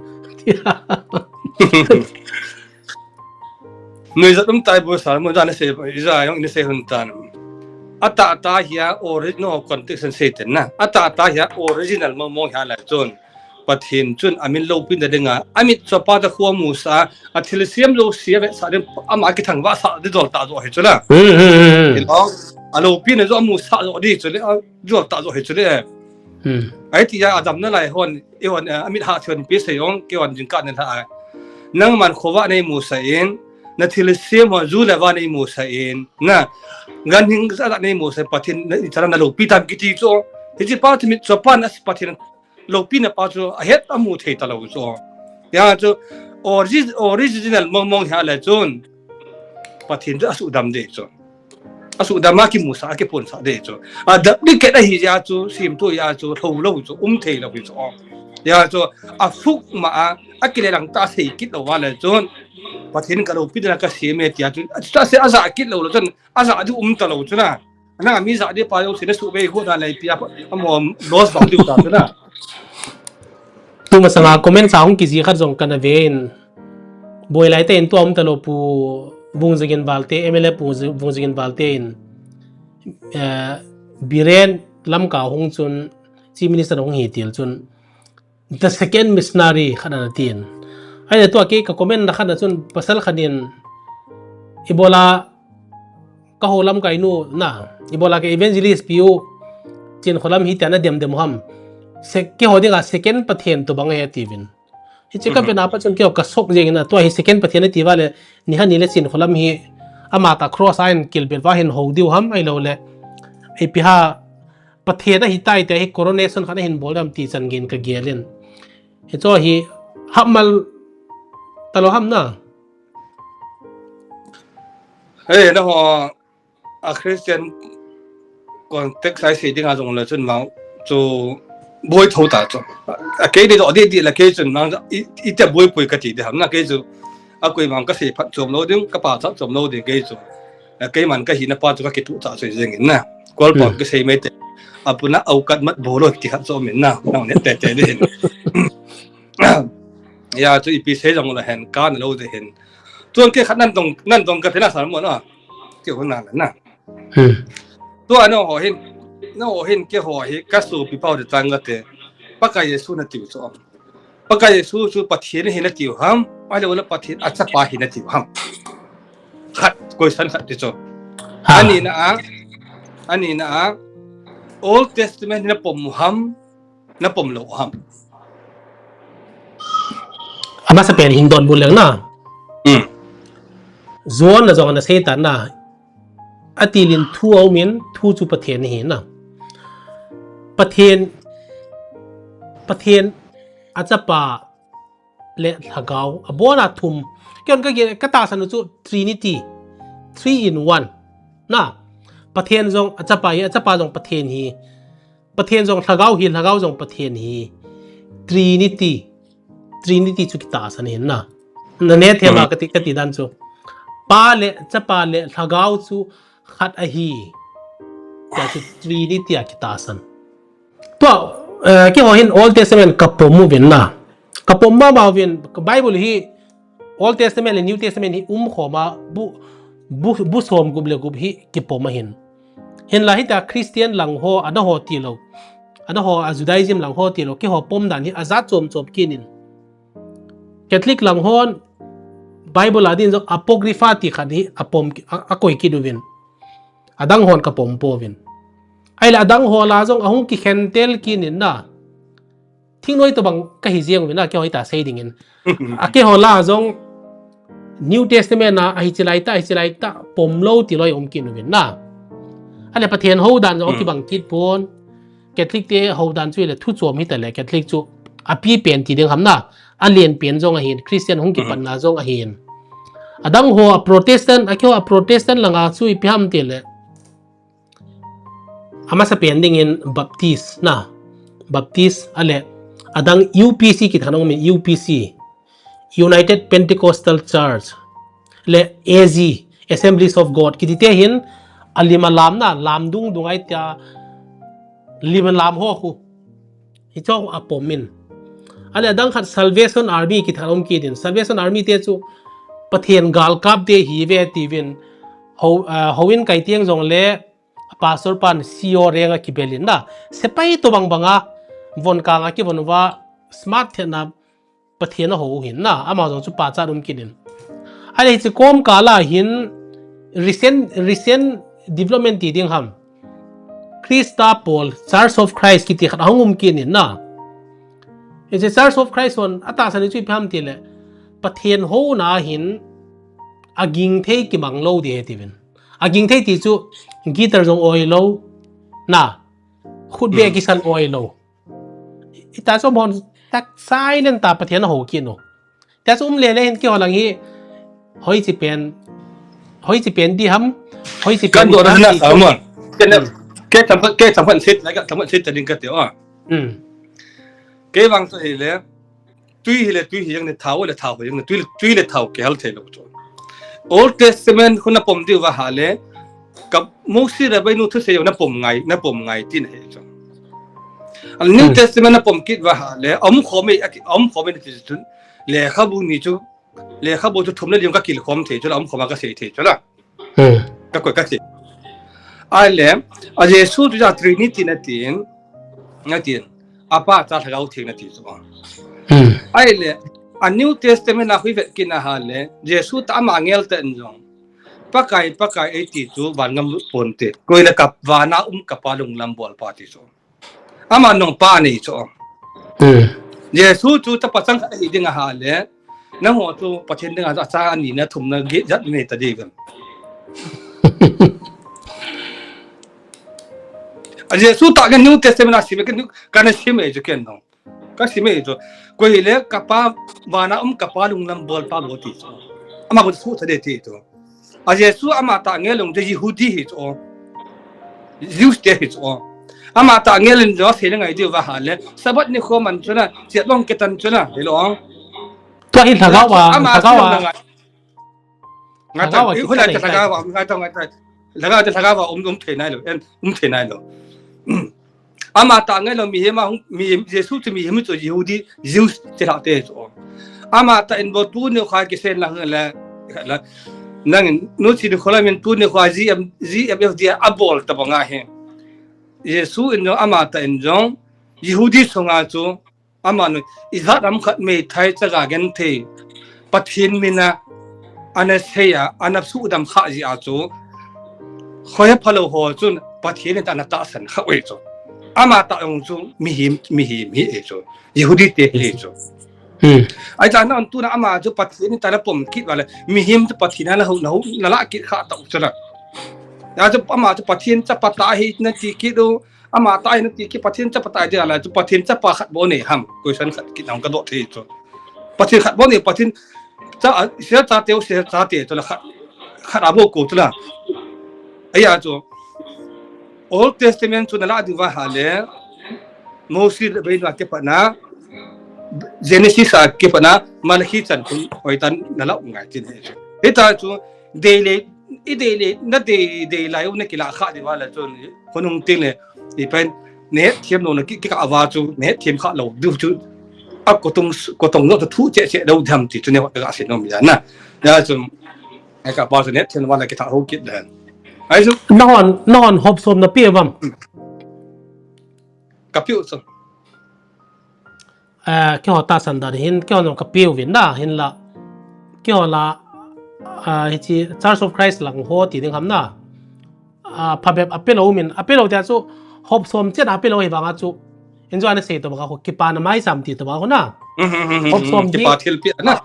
Nuijat um tai bu sa, mun jan sei, ija jong in sei hun tan. Atah tah hi a original context in sei ten na. Atah tah hi a original mong mong hi a lai chun. Pathen chun amin loupina dinga, amitcho pa ta kho amu sa, athilsem jouse avetsah ding, ama kithangvah sah ding jol tah joh hi chu la. Hello, aloupina joh amu sah joh di chu le, ajol tah joh hi chu le. Ahi tia adamna lai hon, eihon, eh, amit hah thei hon ipi sei jong, keihon jingkah nei lha a. Nangman khovah nei musah in, na thilsem ho ju le va nei musah in, na ganhing jat nei musah in, Pathen na ichan a na loupi tam kiti chu. Hiche pa chu mitcho pan a Pathen loupina pa chu ahet amu thei ta lou chu. Hia chu origi-, original mong mong hi a le chun Pathen chu asudam ding chu. Asudam a kimusah, akipunsah ding chu. A duplicate ahi jeh a chu, semthu jeh a chu, lou lou chu, um thei lou chu. Hia chu, aphuk ma a, akile lang tah a sei kit lou va le chun. Pathen ka loupina dinga ka sem e tia chu. A, a, a, ajah kit lou lou chun, ajah ding um ta lou chu na. Nang a mi jah ding pa jouse na suhbei got na le ipi a, amo loss bang diu ta chu na. Tumasang a comment sa hung kijih khat jong kana ve in. Boi lai te in tua um ta lou Pu Vungzagin Valte, M L A Pu Vungzagin Valte in, eh, Biren Lamka hung chun, Chief Minister hung hi til chun, the second missionary khat ana tin. Ahile tua kei ka comment na khat na chun pasal khat in ibola ka ho lamkai nu na, ibola ka evangelist pi u Chinkholam hi tia na dem dem u ham. Se-, keiho dinga second Pathen tobang ahi atiuvin. Hiche ka vena pa chun keiho ka shock jeng in a, tua hi second Pathen ati va le, ni khat ni le Chinkholam hi ama ta cross a hin kilbet va hin hou diu ham ahilou le. Ipi ha Pathen ahi tai tia hi coronation khat ahin bol dam ti chan gei in ka gel in. Hicho hi hapmal ta lou ham na. Hei, na ho a Christian context a i sei ding a jong le chun vang chu boi tho ta chu. A kei dei doh dei dei la kei chun vang i, i te boi poi ka ti dei ham na kei chu. A koi vang ka sei phat chom lou ding, ka pachat chom lou ding kei chu. A keiman ka hina pa chu ka kituh chah choi jeng in na. Kual pon ka sei mai te. A puna au kat mat bolo ti khat chu um in na. Nang ne te te dei hin. Ya chu ipi sei jong le hen ka na lou dei hin. Chuan kei khat nan dong, nan dong ka thena san mo na. Kei ho na na. Tua na ho hin, na ho hin kei ho hi ka sopi pau de tang ka te. Pakai Jesu na tiu chu. Pakai Jesu chu Pathen hi na tiu ham, ahilou le Pathen a chapa hi na tiu ham. Khat, question khat ti chu. Ani na a, ani na a, Old Testament na pom ham, na pom lou ham. Amasa pen hin donbut leng na. John na jong ana sei tan na. Atil in thu a um in, thu chu Pathen ahi na. Pathen, Pathen a chapa le lhagao, abon a thum. Kei hon ka gel, ka tahsan u chu Trinity, three in one. Na, Pathen jong a chapa hi, a chapa jong Pathen hi. Pathen jong lhagao hi, lhagao jong Pathen hi. Trinity. Trinity chu kitahsan hin na. Na ne thei ma ka ti, ka ti dan chu. Pa le, chapa le, lhagao chu khat ahi. Tia chu Trinity a kitahsan. Tua, eh, kei ho hin Old Testament ka pom uvin na. Ka pom mama uvin, Bible hi Old Testament le New Testament hi um khom a bu, bu, bu som gup le gup hi kipom ahin. Hinla hitia Christian lang ho, ana ho tilou. Ana ho a Judaism lang ho tilou. Kei ho pom dan hi ajat chom chom kinin. Catholic lang hon Bible a din jong Apocrypha ti khat hi apom ki-, a, akoi kit uvin. Adang hon kapom pouvin. Ahile adang ho lah a jong ahung kikhentel kit in na. Thingnoi tobang kahi jeng uvin na, keiho hita sei dingin. Akeiho lah a jong New Testament a, ahi chilai ta, ahi chilai ta, pom lou ti loi um kit uvin na. Ahile Pathen hou dan jong akibang kit pon. Catholic te hou dan chu ile thu chom hita le, Catholic chu api pen ti ding ham na. Alen pen jong ahin, Christian hung kipatna jong ahin. Adang ho a Protestant, akeiho a Protestant langa chu ipi ham ti le. Amasa pen dingin Baptist na. Baptist ahile. Adang U P C kiti khat um in, U P C. United Pentecostal Church. Le A G, Assemblies of God. Kiti te hin alim alam na, lam dung dung ahi tia, lim alam ho khu. Hicho apom in. Ahile adang khat Salvation Army kiti khat um kit in. Salvation Army te chu Pathen galkap te ahi ve tivin. Hou, ah, houin kai tieng jong le Pastor pan C O rank a kibel in na. Sepai tobang banga von kang a kivon uva smart thei na Pathen ahou u hin na. Ama jong chu pachat um kit in. Ahile hiche kom kal a hin recent, recent development ti ding ham. Christa Paul, Church of Christ kiti khat ahung um kit in na. Hiche Church of Christ hon atahsan chu ipi ham ti le. Pathen houna hin aging thei kimang lou ding ahi tivin. Aging thei ti chu guitar jong oi lou. Na. Khut beh kisan oi lou. Hita chu bon tak silent ta Pathen ahou kit u. Tia chu um le le hin keiho lang hi. Hoiche pen. Hoiche pen di ham. Hoiche pen di ham ti chu. Ke cham, ke cham sit, na ka cham sit ta ding kati o. Kei vang chu hile. Tui hile tui hi jeng le, thao le thao hi jeng le, tui le, tui le thao kihal thei lou chu. Old Testament khu napom diu va ahile, ka Moses Rabbeinu thusei jong napom ngai, napom ngai tina ahi chu. Ahile New Testament napom kit va ahile, aum khom e, aum khom e nati chu. Lekhabu ni chu, lekhabu chu thum le li jong kakil khom thei chu la, aum khom a kasei thei chu la. Kakoi kasei. Ahile, a Jesu chu a Trinity natin, natin. Apa, Cha, Lhagao Theng nati chu. Ahile, a New Testament a khu ivet kit na ahile, Jesu tah ama angel tah in jong. Pakai, Pakai eiti chu van ngam lut ponte. Koi le ka vana um ka Pa lunglam bolpa ti chu. Ama nung pa nei chu. Jesu chu chapa chang khat ahi ding ahile. Nangho chu Pathen dinga cha ani na thum na get jat nei ta ding. A Jesu tah ka New Testament a sim e, ka na sim e chu ken nung. Ka sim e chu. Koi hile ka Pa vana um ka Pa lunglam bolpa bol ti chu. Ama bol chu sa de ti chu. A Jesu ama tah angel jong chu Yehudi hi chu. Jews te hi chu. Ama tah angel in jong asei le ngai diu va ahile. Sabbath nikho man chu na, chiat long kitan chu na, hilou. Tua hi Lhagao a, Lhagao a. Ngai ta, Lhagao a, ngai ta, ngai ta. Lhagao te Lhagao a um, um thei nai lou, en, um thei nai lou. Ama tah angel mihem a hung, mihem, Jesu chu mihem chu Yehudi, Jews te lhah te chu. Ama tah in bou tuni kho a kisen lang le, la, nangin, nu chi ni kho la min tuni kho a G M, G M F D a bol ta banga hi. Jesu in jong ama tah in jong, Yehudi sunga chu, Amanu, ijat ham khat meithai chaga genthei, Pathen mina, ana sei a, ana sudam kha jeh a chu, khoi phalou ho chun, Pathen in ana tahsan kha uvin chu. Ama tah jong chu, mihem, mihem hi e chu. Yehudi te hi e chu. Ahi ta na tuna ama chu Pathen in ana pom kit uva le, mihem chu Pathen in ana hou, ana hou, ana lah kit kha tau chu la. Hijeh chun ama chu Pathen chapa tah ahi nati kit u, Ama tah ahi nati kit, Pathen chapa tah ahi ding ahile chu Pathen chapa khat bou nei ham? Question khat kit nang ka doh thei chu. Pathen khat bou nei, Pathen cha, Israel chate, Israel chate chu la khat, khat a bou ko chu la. Ahi a chu. Old Testament chu na lah diu va ahile, Moses Rabbeinu a kipatna, Genesis a kipatna, Malachi chan khun hoitah in na lah u ngai tin ahi chu. Hita chu, dei le, i dei le, na dei, dei lai u na kilah kha diu va le chun, khonung tin le, i pen, na hetthem lou na ki, kikah uva chu, na hetthem kha lou diu chu, a kotong, kotong lou chu thu che che lou dam ti chu ne ka sei nom ya na. Ya chu, ai ka pa chu na hetthem uva na kitha ho kit le. Ai chu. Nahon, nahon hop som na pe vam. Ka pe u chu. Eh, keiho tahsan dan hin, keiho jong ka pe uvin na, hinla. Keiho la, ah, hichi Church of Christ lang ho ti ding ham na. Ah, phabep apelou min, apelou tia chu hop som chet apelou hi vanga chu. Injo ana sei to banga ho kipana mai sam ti to banga ho na. Hop som ding. Kipa thilpi na.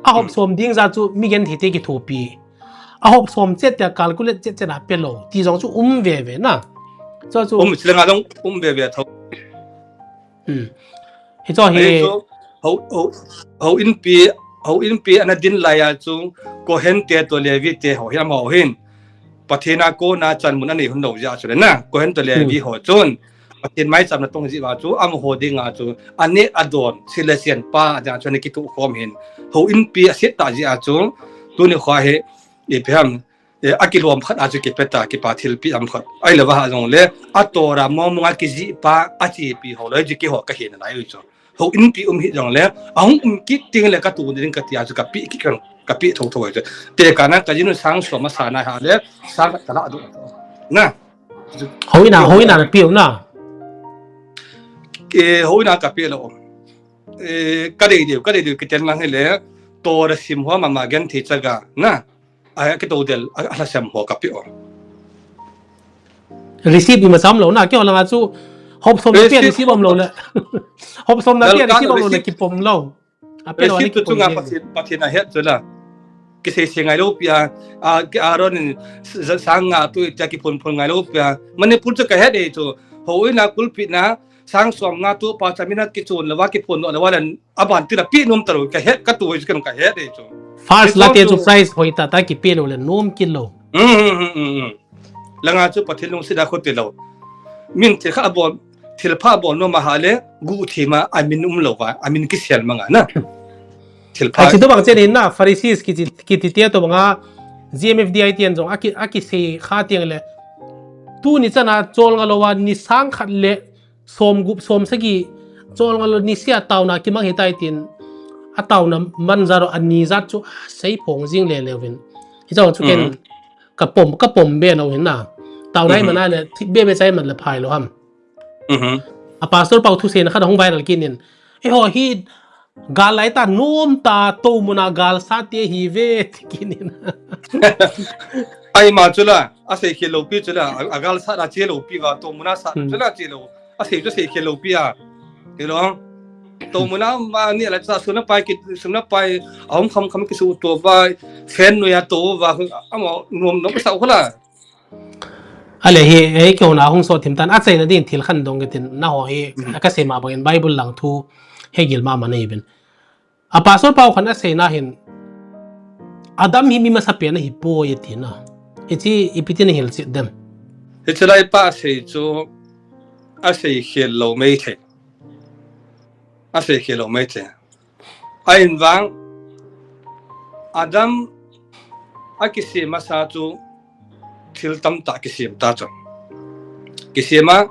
A hop som ding ja chu mi genthei te kithopi. A hop som chet tia calculate chet chet apelou. Ti jong chu um veve na. Chu chu. Um, sila nga jong um veve tho. Hmm. Hicho hi. Houin pi, houin pi ana din laiya chu Kohen te to Levi te ho hi amaho hin Pathen a kona chanmun anei hun lou jeh a chu le na. Kohen to Levi ho chun Pathen maicham na tong jeh a chu amaho dinga chu aneh adon, sil le sian pa jeh a chu ana kituh khom hin. Houin pi asit ta jeh a chu tuni kho hi ipi ham, eh, akilom khat a chu kipe ta, kipa thilpi am khat. Ahilou va ha jong le, a Torah mong mong a kijih pa, achepi ho loi, jiki ho kahin nalai u chu. Houin pi um hi jong le, ahung um kit ding le katu ding kati a chu kapi kit kan, kapi tho tho chu. Tekah na kajinu sang som asa na ha le, sang khat kala du. Na. Houin a, houin a napi u na. Eh, houin a kapi lou. Eh, kadei diu, kadei diu, kiten lang hi le, Torah sim ho mama genthei chaga, na. Ai, akitou del, a, alhasem ho kapi u. Receive ima cham lou na, keiho langa chu hop som na pia receive um lou le. Hop som na pia receive um lou le kipom lou. Apia lou receive chu chunga Pathen, Pathen ahet chu la. Kisei sei ngai lou pia, a, ki Aaron in sang nga tu tia kiphon phon ngai lou pia. Manipur chu kahet e chu. Houin a kulpi na, sang som nga tu pa cha mina kichon lou va kiphon lou va le Aban tila pi nom talou, kahet, katu hoi chu ken kahet e chu. First la te chu prize hoi tata kipe lou le nom kit lou. Langa chu Pathen lungset a khut tilou. Min thil kha abol, thil pha abol nom a ha le, guhthim a, amin um lou va, amin kisel manga na. Thil pha. Ai, chi to bang chen in na, Pharisees kiti, kiti te to banga, G M F D I ten jong, aki, akisei kha tiang le. Tuni chana, chol nga lou va, ni sang khat le, som gup, som sagi, chol nga lou ni sia tauna kimang hitai tin, atauna man jat u ani jat chu, sei phong jing le le vin. Hichang chu ken, kapom, kapom be lou hin na. Tauna hi mana le, thi be be chai man le phai lou ham. A pastor pau thuseina khat hung viral kit in. Eiho hi, gal lai ta nom ta, to muna gal sa te hi ve, ti kit in. Ai ma chu la, asei khel lou pi chu la, a, agal sa la che lou pi va, to muna sa chu la che lou. Asei chu sei khel lou pi a. Ti lou. To muna ma ni la cha suna pai ki, suna pai, aum kham kham kisu to va, fan nu ya to va, amo nom nom sa khu la. Ale hi, eh, keiho na hung so thim tan, achaina din thil khat dong kitin, naho hi, akasei ma bangin Bible lang thu, hegil mama nei bin. A pastor pau khan aseina hin, Adam hi mi masapen ahi poi ati na. Hichi, ipi tin ahil chih dem. Hichi lai pa asei chu, asei khel lou mai thei. Asei khel lou mai thei. Ahin vang, Adam akisem masa chu thil tamtah kisem ta chu. Kisem a,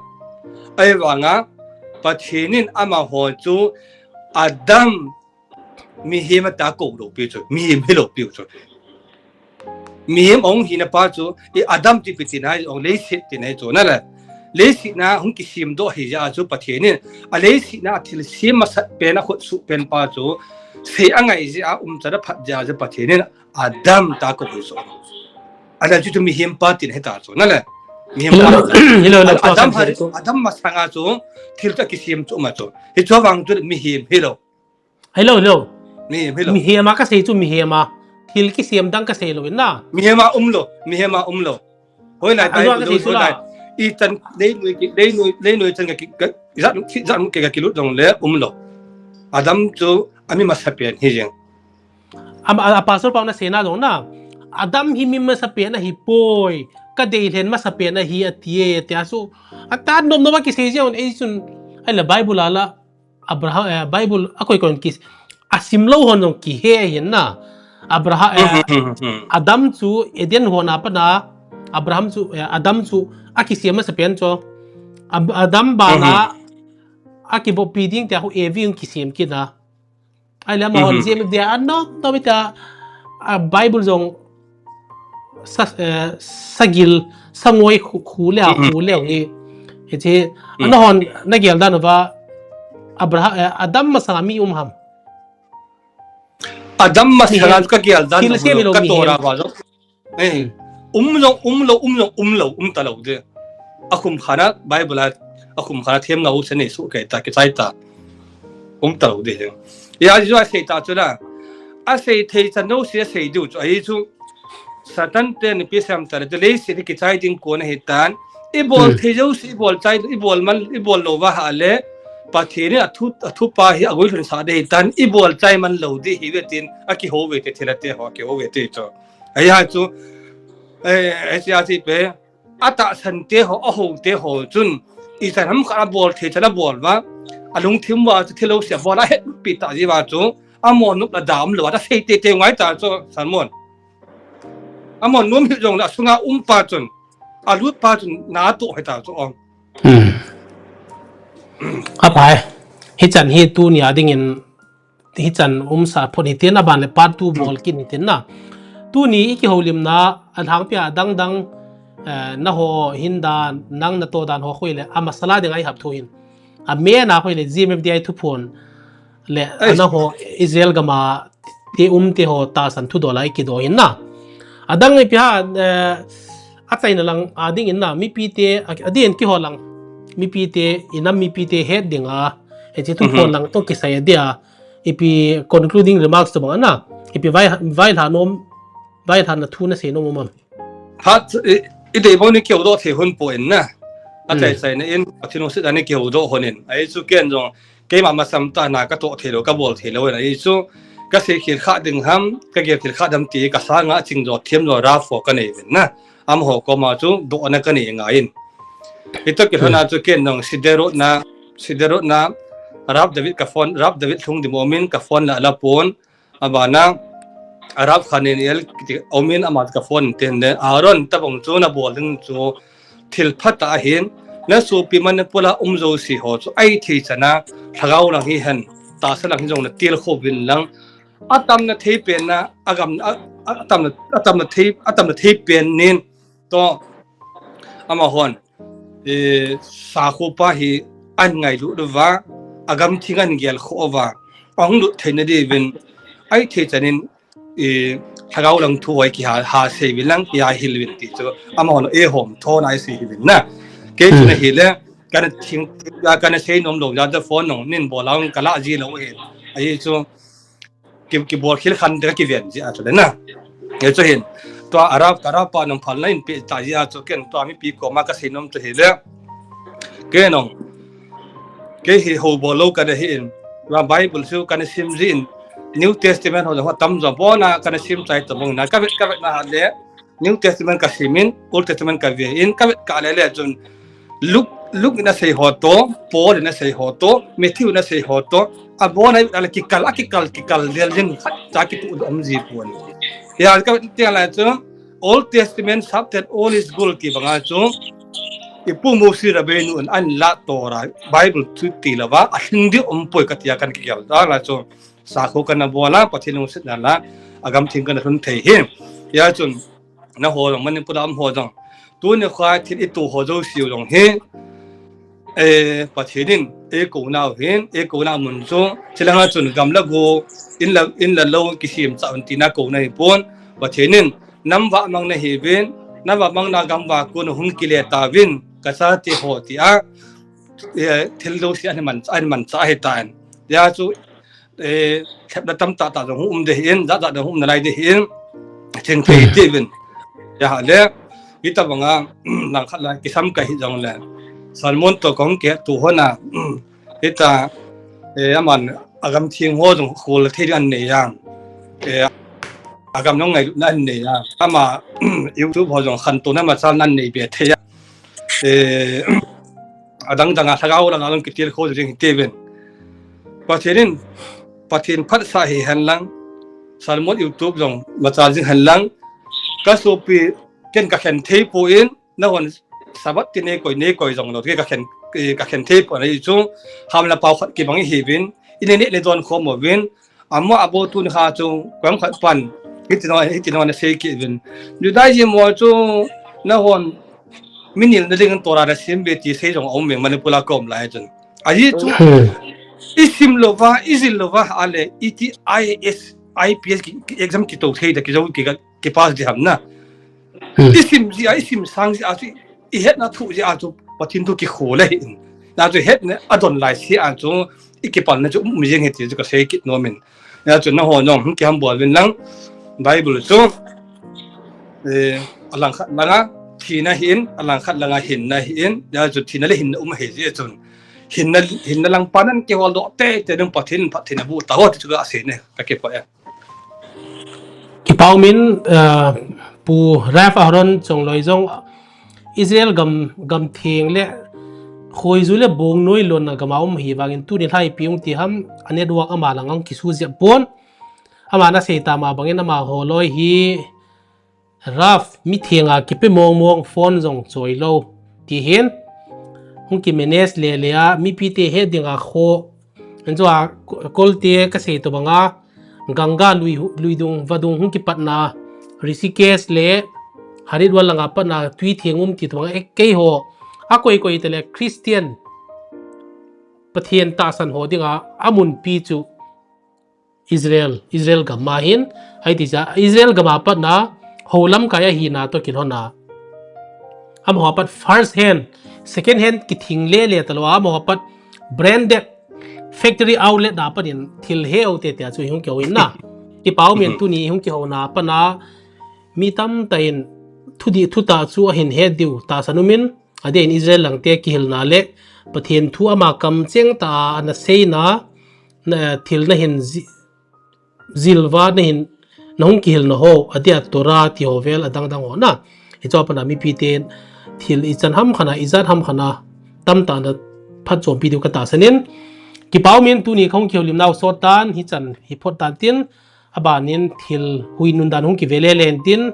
ahivanga, Pathen in amaho chu Adam mihem ata kou lou pi chu, mihem hilou pi chu. Mihem ahung hina pa chu, i Adam ti pi tina hi, ahung leiset tina hi chu, na le. Leiset na hung kisem doh hi jeh a chu Pathen in, a leiset na thil sem masat pen a khut suh pen pa chu, sei angai jeh a umchan aphat jeh a chu Pathen in Adam ata kou hi chu. Adam chu chu mihem pa tina hi ta chu, na le. Mihem pa. Adam masanga chu, thil chu kisem chu ma chu. Hichu vang chu mihem hilou. Hello, hello. Mihem, hello. Mihem a kasei chu mihem a. Thil kisem dang kasei lou in na. Mihem a umlou, mihem a umlou. Hoi lai tai, hoi lai. I chan, leinoi ki, leinoi, leinoi chan ka ki, ka, jat, jat ka kilut jong le umlou. Adam chu, ami masapen hi jeng. Am, a, a pastor pau na seina jong na. Adam hi mi masapen ahi poi. Ka deilhen masapen ahi ati e, tia chu. Ata nom nom a kisei jeng un ei chun. Ai la Bible a la. Abraham, eh, Bible a koi koi kis, asim lou hon jong kihe ahin na. Abraham, eh, Adam chu Eden hon a pat na, Abraham chu, eh, Adam chu akisem masapen chu. Ab-, Adam bana akiboppi ding tia khu Evi hung kisem kit na. Ahile amahon jia mi dia anom nom ita, a Bible jong sa, eh, sagil, sangoi khu, khu le, khu le hi. Hiche, anahon nagel dan uva, Abraham, eh, Adam masanga mi um ham. Adam masanga ka kial dan thil se mi lo ka mi tora ba jo. Eh, um lo, um lo, um lo, um lo, um ta lo de. A khum khana Bible a, a khum khana them nga u se nei su kai ta, kichai ta. Um ta lo de. Ya jo a sei ta chu la. A sei thei chan no se sei diu chu. Ahi chu. Satan te ni pi sem ta le, le se ni kichai ding ko na he tan. I bol thei jo si, i bol chai, i bol man, i bol lo va ha le. Pathen in a thu, a thu pa hi a goi lhun sa de he tan. I bol chai man lo de hi ve tin. A kiho ve te thila te ho, a kiho ve te chu. Ahi ha chu. Eh, eh, si a si pe. A tahsan te ho, a ho te ho chun. I chan ham kha a bol thei chan a bol va. A lungthim va chu thil lo se a bol a het pi ta ji va chu. A mo nup la dam lo a sei te te ngai ta chu Salmon. A mo num hi jong la sunga um pa chun. A lut pa chun na to he ta chu ong. Hmm. A pai. Hi chan hi tu ni a ding in hi chan um sa phot hi tin a ban le part two bol kin hi tin na. Tu ni i kiholim na a hang pia dang dang, eh, na ho hin dan, nang na to dan ho khoi le a masala ding ai hap thu hin. A me na khoi le G M F D I thu phon le ana ho Israel gama te um te ho tahsan thu dola i kido hin na. A dang i pia, eh, a chaina lang a ding in na, mipi te, a, a ding in kiho lang. Mipi te, i nam mipi te het ding a. E chi thu phon lang to kisai a dia. Ipi concluding remarks to bang na. Ipi vai, vai hla nom, vai hla na thu na sei nom mom. Phat, i, i dei bang ni keu do thei hun po in na. A chai chai na in, a thinu sit ani keu do hon in. Ai chu ken jong, keima masam ta na ka to thei lo, ka bol thei lo in. Ai chu, ka sei khil kha ding ham, ka gel khil kha dam ti, ka sanga ching jo, thiam jo, ra fo ka nei vin na. Am ho ko ma chu, do na ka nei ngai in. Ito ki hana chu ken jong, si dero na, si dero na, Rap David ka phone, Rap David lhung di mo min ka phone la la pon, Abana, Arab Khan in el kiti omin ama ka phone ten de, Aaron tabang chu na bol ding chu thil phat ahin, na supi Manipur a um jo si ho chu ai thei chana, lhagao lang hi hen, tahsa lang hi jong na til kho vin lang, atam na thei pen na, agam, a, a, atam na, atam na thei, atam na thei pen nin, to, ama hon, eh, sakho pa hi an ngailut uva, agam thing an gel kho uva, ahung lut theina diuvin, ai thei chanin, eh, lhagao lang thu hoi kiha, ha sei vin lang, kiha hil vin ti chu, ama hon e hom thon ai sei vin na. Kei chu na hi le, kana thing, kana sei nom lo, ja phone nong, nin bol ang kala ji lo he. Ai chu, ki, ki bol khil khan de ki ven ji a chu le na. Ye chu hin. Tua Arab, Arab pa nong phal na in pe ta ji a chu ken tua mipi koma ka sei nom chu hi le. Ke nong. Ke hi ho bol lo ka de hi in. Tua Bible chu kana sim ji in. New Testament ho ho tam jo bona kana sim chai to bong na ka vet ka vet na ha le. New Testament ka sim in, Old Testament ka ve in, ka vet ka le le chun Luke, Luke in a sei ho to, Paul in a sei ho to, Matthew in a sei ho to, abon a kikal, a kikal, kikal lel jing khat cha kitu um ji pon. Ya ka tia la chu Old Testament subject all is good ki banga chu Ipu Moshe Rabbeinu in an la Torah Bible chu ti lova a Hindi um poi ka tia kan kikal da la chu sakho kana bola Pathen lungset na la agam thing kana lhun thei hi. Ya chun na ho jong, Manipur a um ho jong. Tuni kha thil i tu ho jo siu jong hi. Eh, Pathen in, e ko nau hin, e ko na mun chu, chilanga chun gam la go, in la, in la lo kisim cha un tina ko na hi pon. Pathen in, nam va mang na hi vin, nam va mang na gam va ko na hung kile ta vin, ka cha ti ho ti a. Eh, thil lo si an man, an man cha hi ta an. Ya chu, eh, thep na tam ta ta jong um de hin, ja ja de um na lai de hin. Thing thei ti vin. Ya ha le, ita banga, nang khat la, kisam ka hi jong le. Salmon to kong ke tu ho na, ita, eh, aman, agam thing ho jong khol thei an nei yang. Eh, agam nong ngai na an nei yang. Ama, YouTube ho jong khan to na ma chal nan nei be thei ya. Eh, adang dang a lhagao lang along kitil kho jing hi te vin. Pathen in, Pathen phat sa hi hen lang, Salmon YouTube jong machal jing hen lang, ka supi ken ka khen thei po in, na hon Sabbath ti nei koi, nei koi jong lo, ke ka khen, eh, ka khen thei po na i chu, ham la pau khat kibang hi vin, i ne ne le don kho mo vin, Ama abo tun kha chu, kwang khat pan, hiti no, hiti no na sei ki vin. Judaism mo chu, na hon, minil na ding Torah na sim be ti sei jong om me Manipur a kom lai chun. Ahi chu, i sim lo va, i zil lo va, ale, i ti I S, I P S ki, ki exam kito thei da, kijo ki, ki pass di ham na. Hmm. Isim ji a, isim sang ji a chu, ihetna thu ji a chu, Pathen thu kikho le hin. Na chu hetna adon lai si a chu, ikipalna chu um jeng e ti chu kasei kit nom in. Na chu nangho jong, hmm, kihambol uvin lang, Bible chu, eh, alangkhat langa, thina hin, alangkhat langa hinna hin, na chu thina le hinna um ahi ji chun. Hinna, hinna lang panan kihol doh tete ding Pathen, Pathen abu ta ho ti chu kasei ne, kakipah e. Kipa um in, uh, Pu Rev Aaron Chongloi jong Israel gam, gam theng le khoiju le bongnoi lonna gam a um ahi vangin tuni lhaipi ung ti ham a network ama lang ang kisu jep pon. Ama nasei tama bangin amaho loi hi Rev mi theng a kipe mong mong phone jong choi lou ti hin. Hung ki manage le le a mipi te he ding a kho. Anjo a ko-, kolte kasei to banga Ganga lui, lui dung, vadung hung kipatna, Rishikesh le Haridwar langa patna tui theng um ti to banga, eh, keiho. Akoi koi te le Christian Pathen tahsan ho dinga, amunpi chu Israel, Israel gam ma hin, ahi ti cha, Israel gam a patna, ho lamkai ahina to kilhona. Amaho a pat first hand, second hand kithing le le talou, amaho a pat branded factory outlet na panin thil he u te te a chu hung kihou in na. Kipa um in tuni hung kihouna pana, mi tamtah in thudih thutah chu ahin het diu tahsan um in, adeh in Israel lang te kihilna le Pathen thu ama kamcheng tah a ana seina, na, thil nahin ji-, jilva nahin, nahung kihilna ho, adeh a Torah ti ho vel adang dang ho na. Hichu a pana mipi ten thil ichan ham khana, ijat ham khana, tamtah na phatchompi diu katahsan in. Kipa um in tuni kahung kihoulimnau sot tan, hichan hi phot tan tin, abanin thil hui nun dan hung kivele len tin,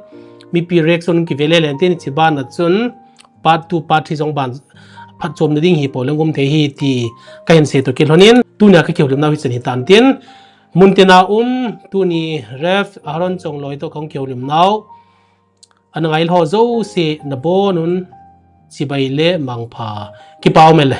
mipi reaction hung kivele len tin, hiche bana chun part two, part three jong ban phatchomna ding hi po leng um thei hi ti kahin sei to kilhon in, tunia kakihoulimnau hichan hi tan tin, muntina um, tuni Rev Aaron Chongloi to kahung kihoulimnau, ana ngailhah jouse nabon un, chibai le mangpha. Kipa um e le.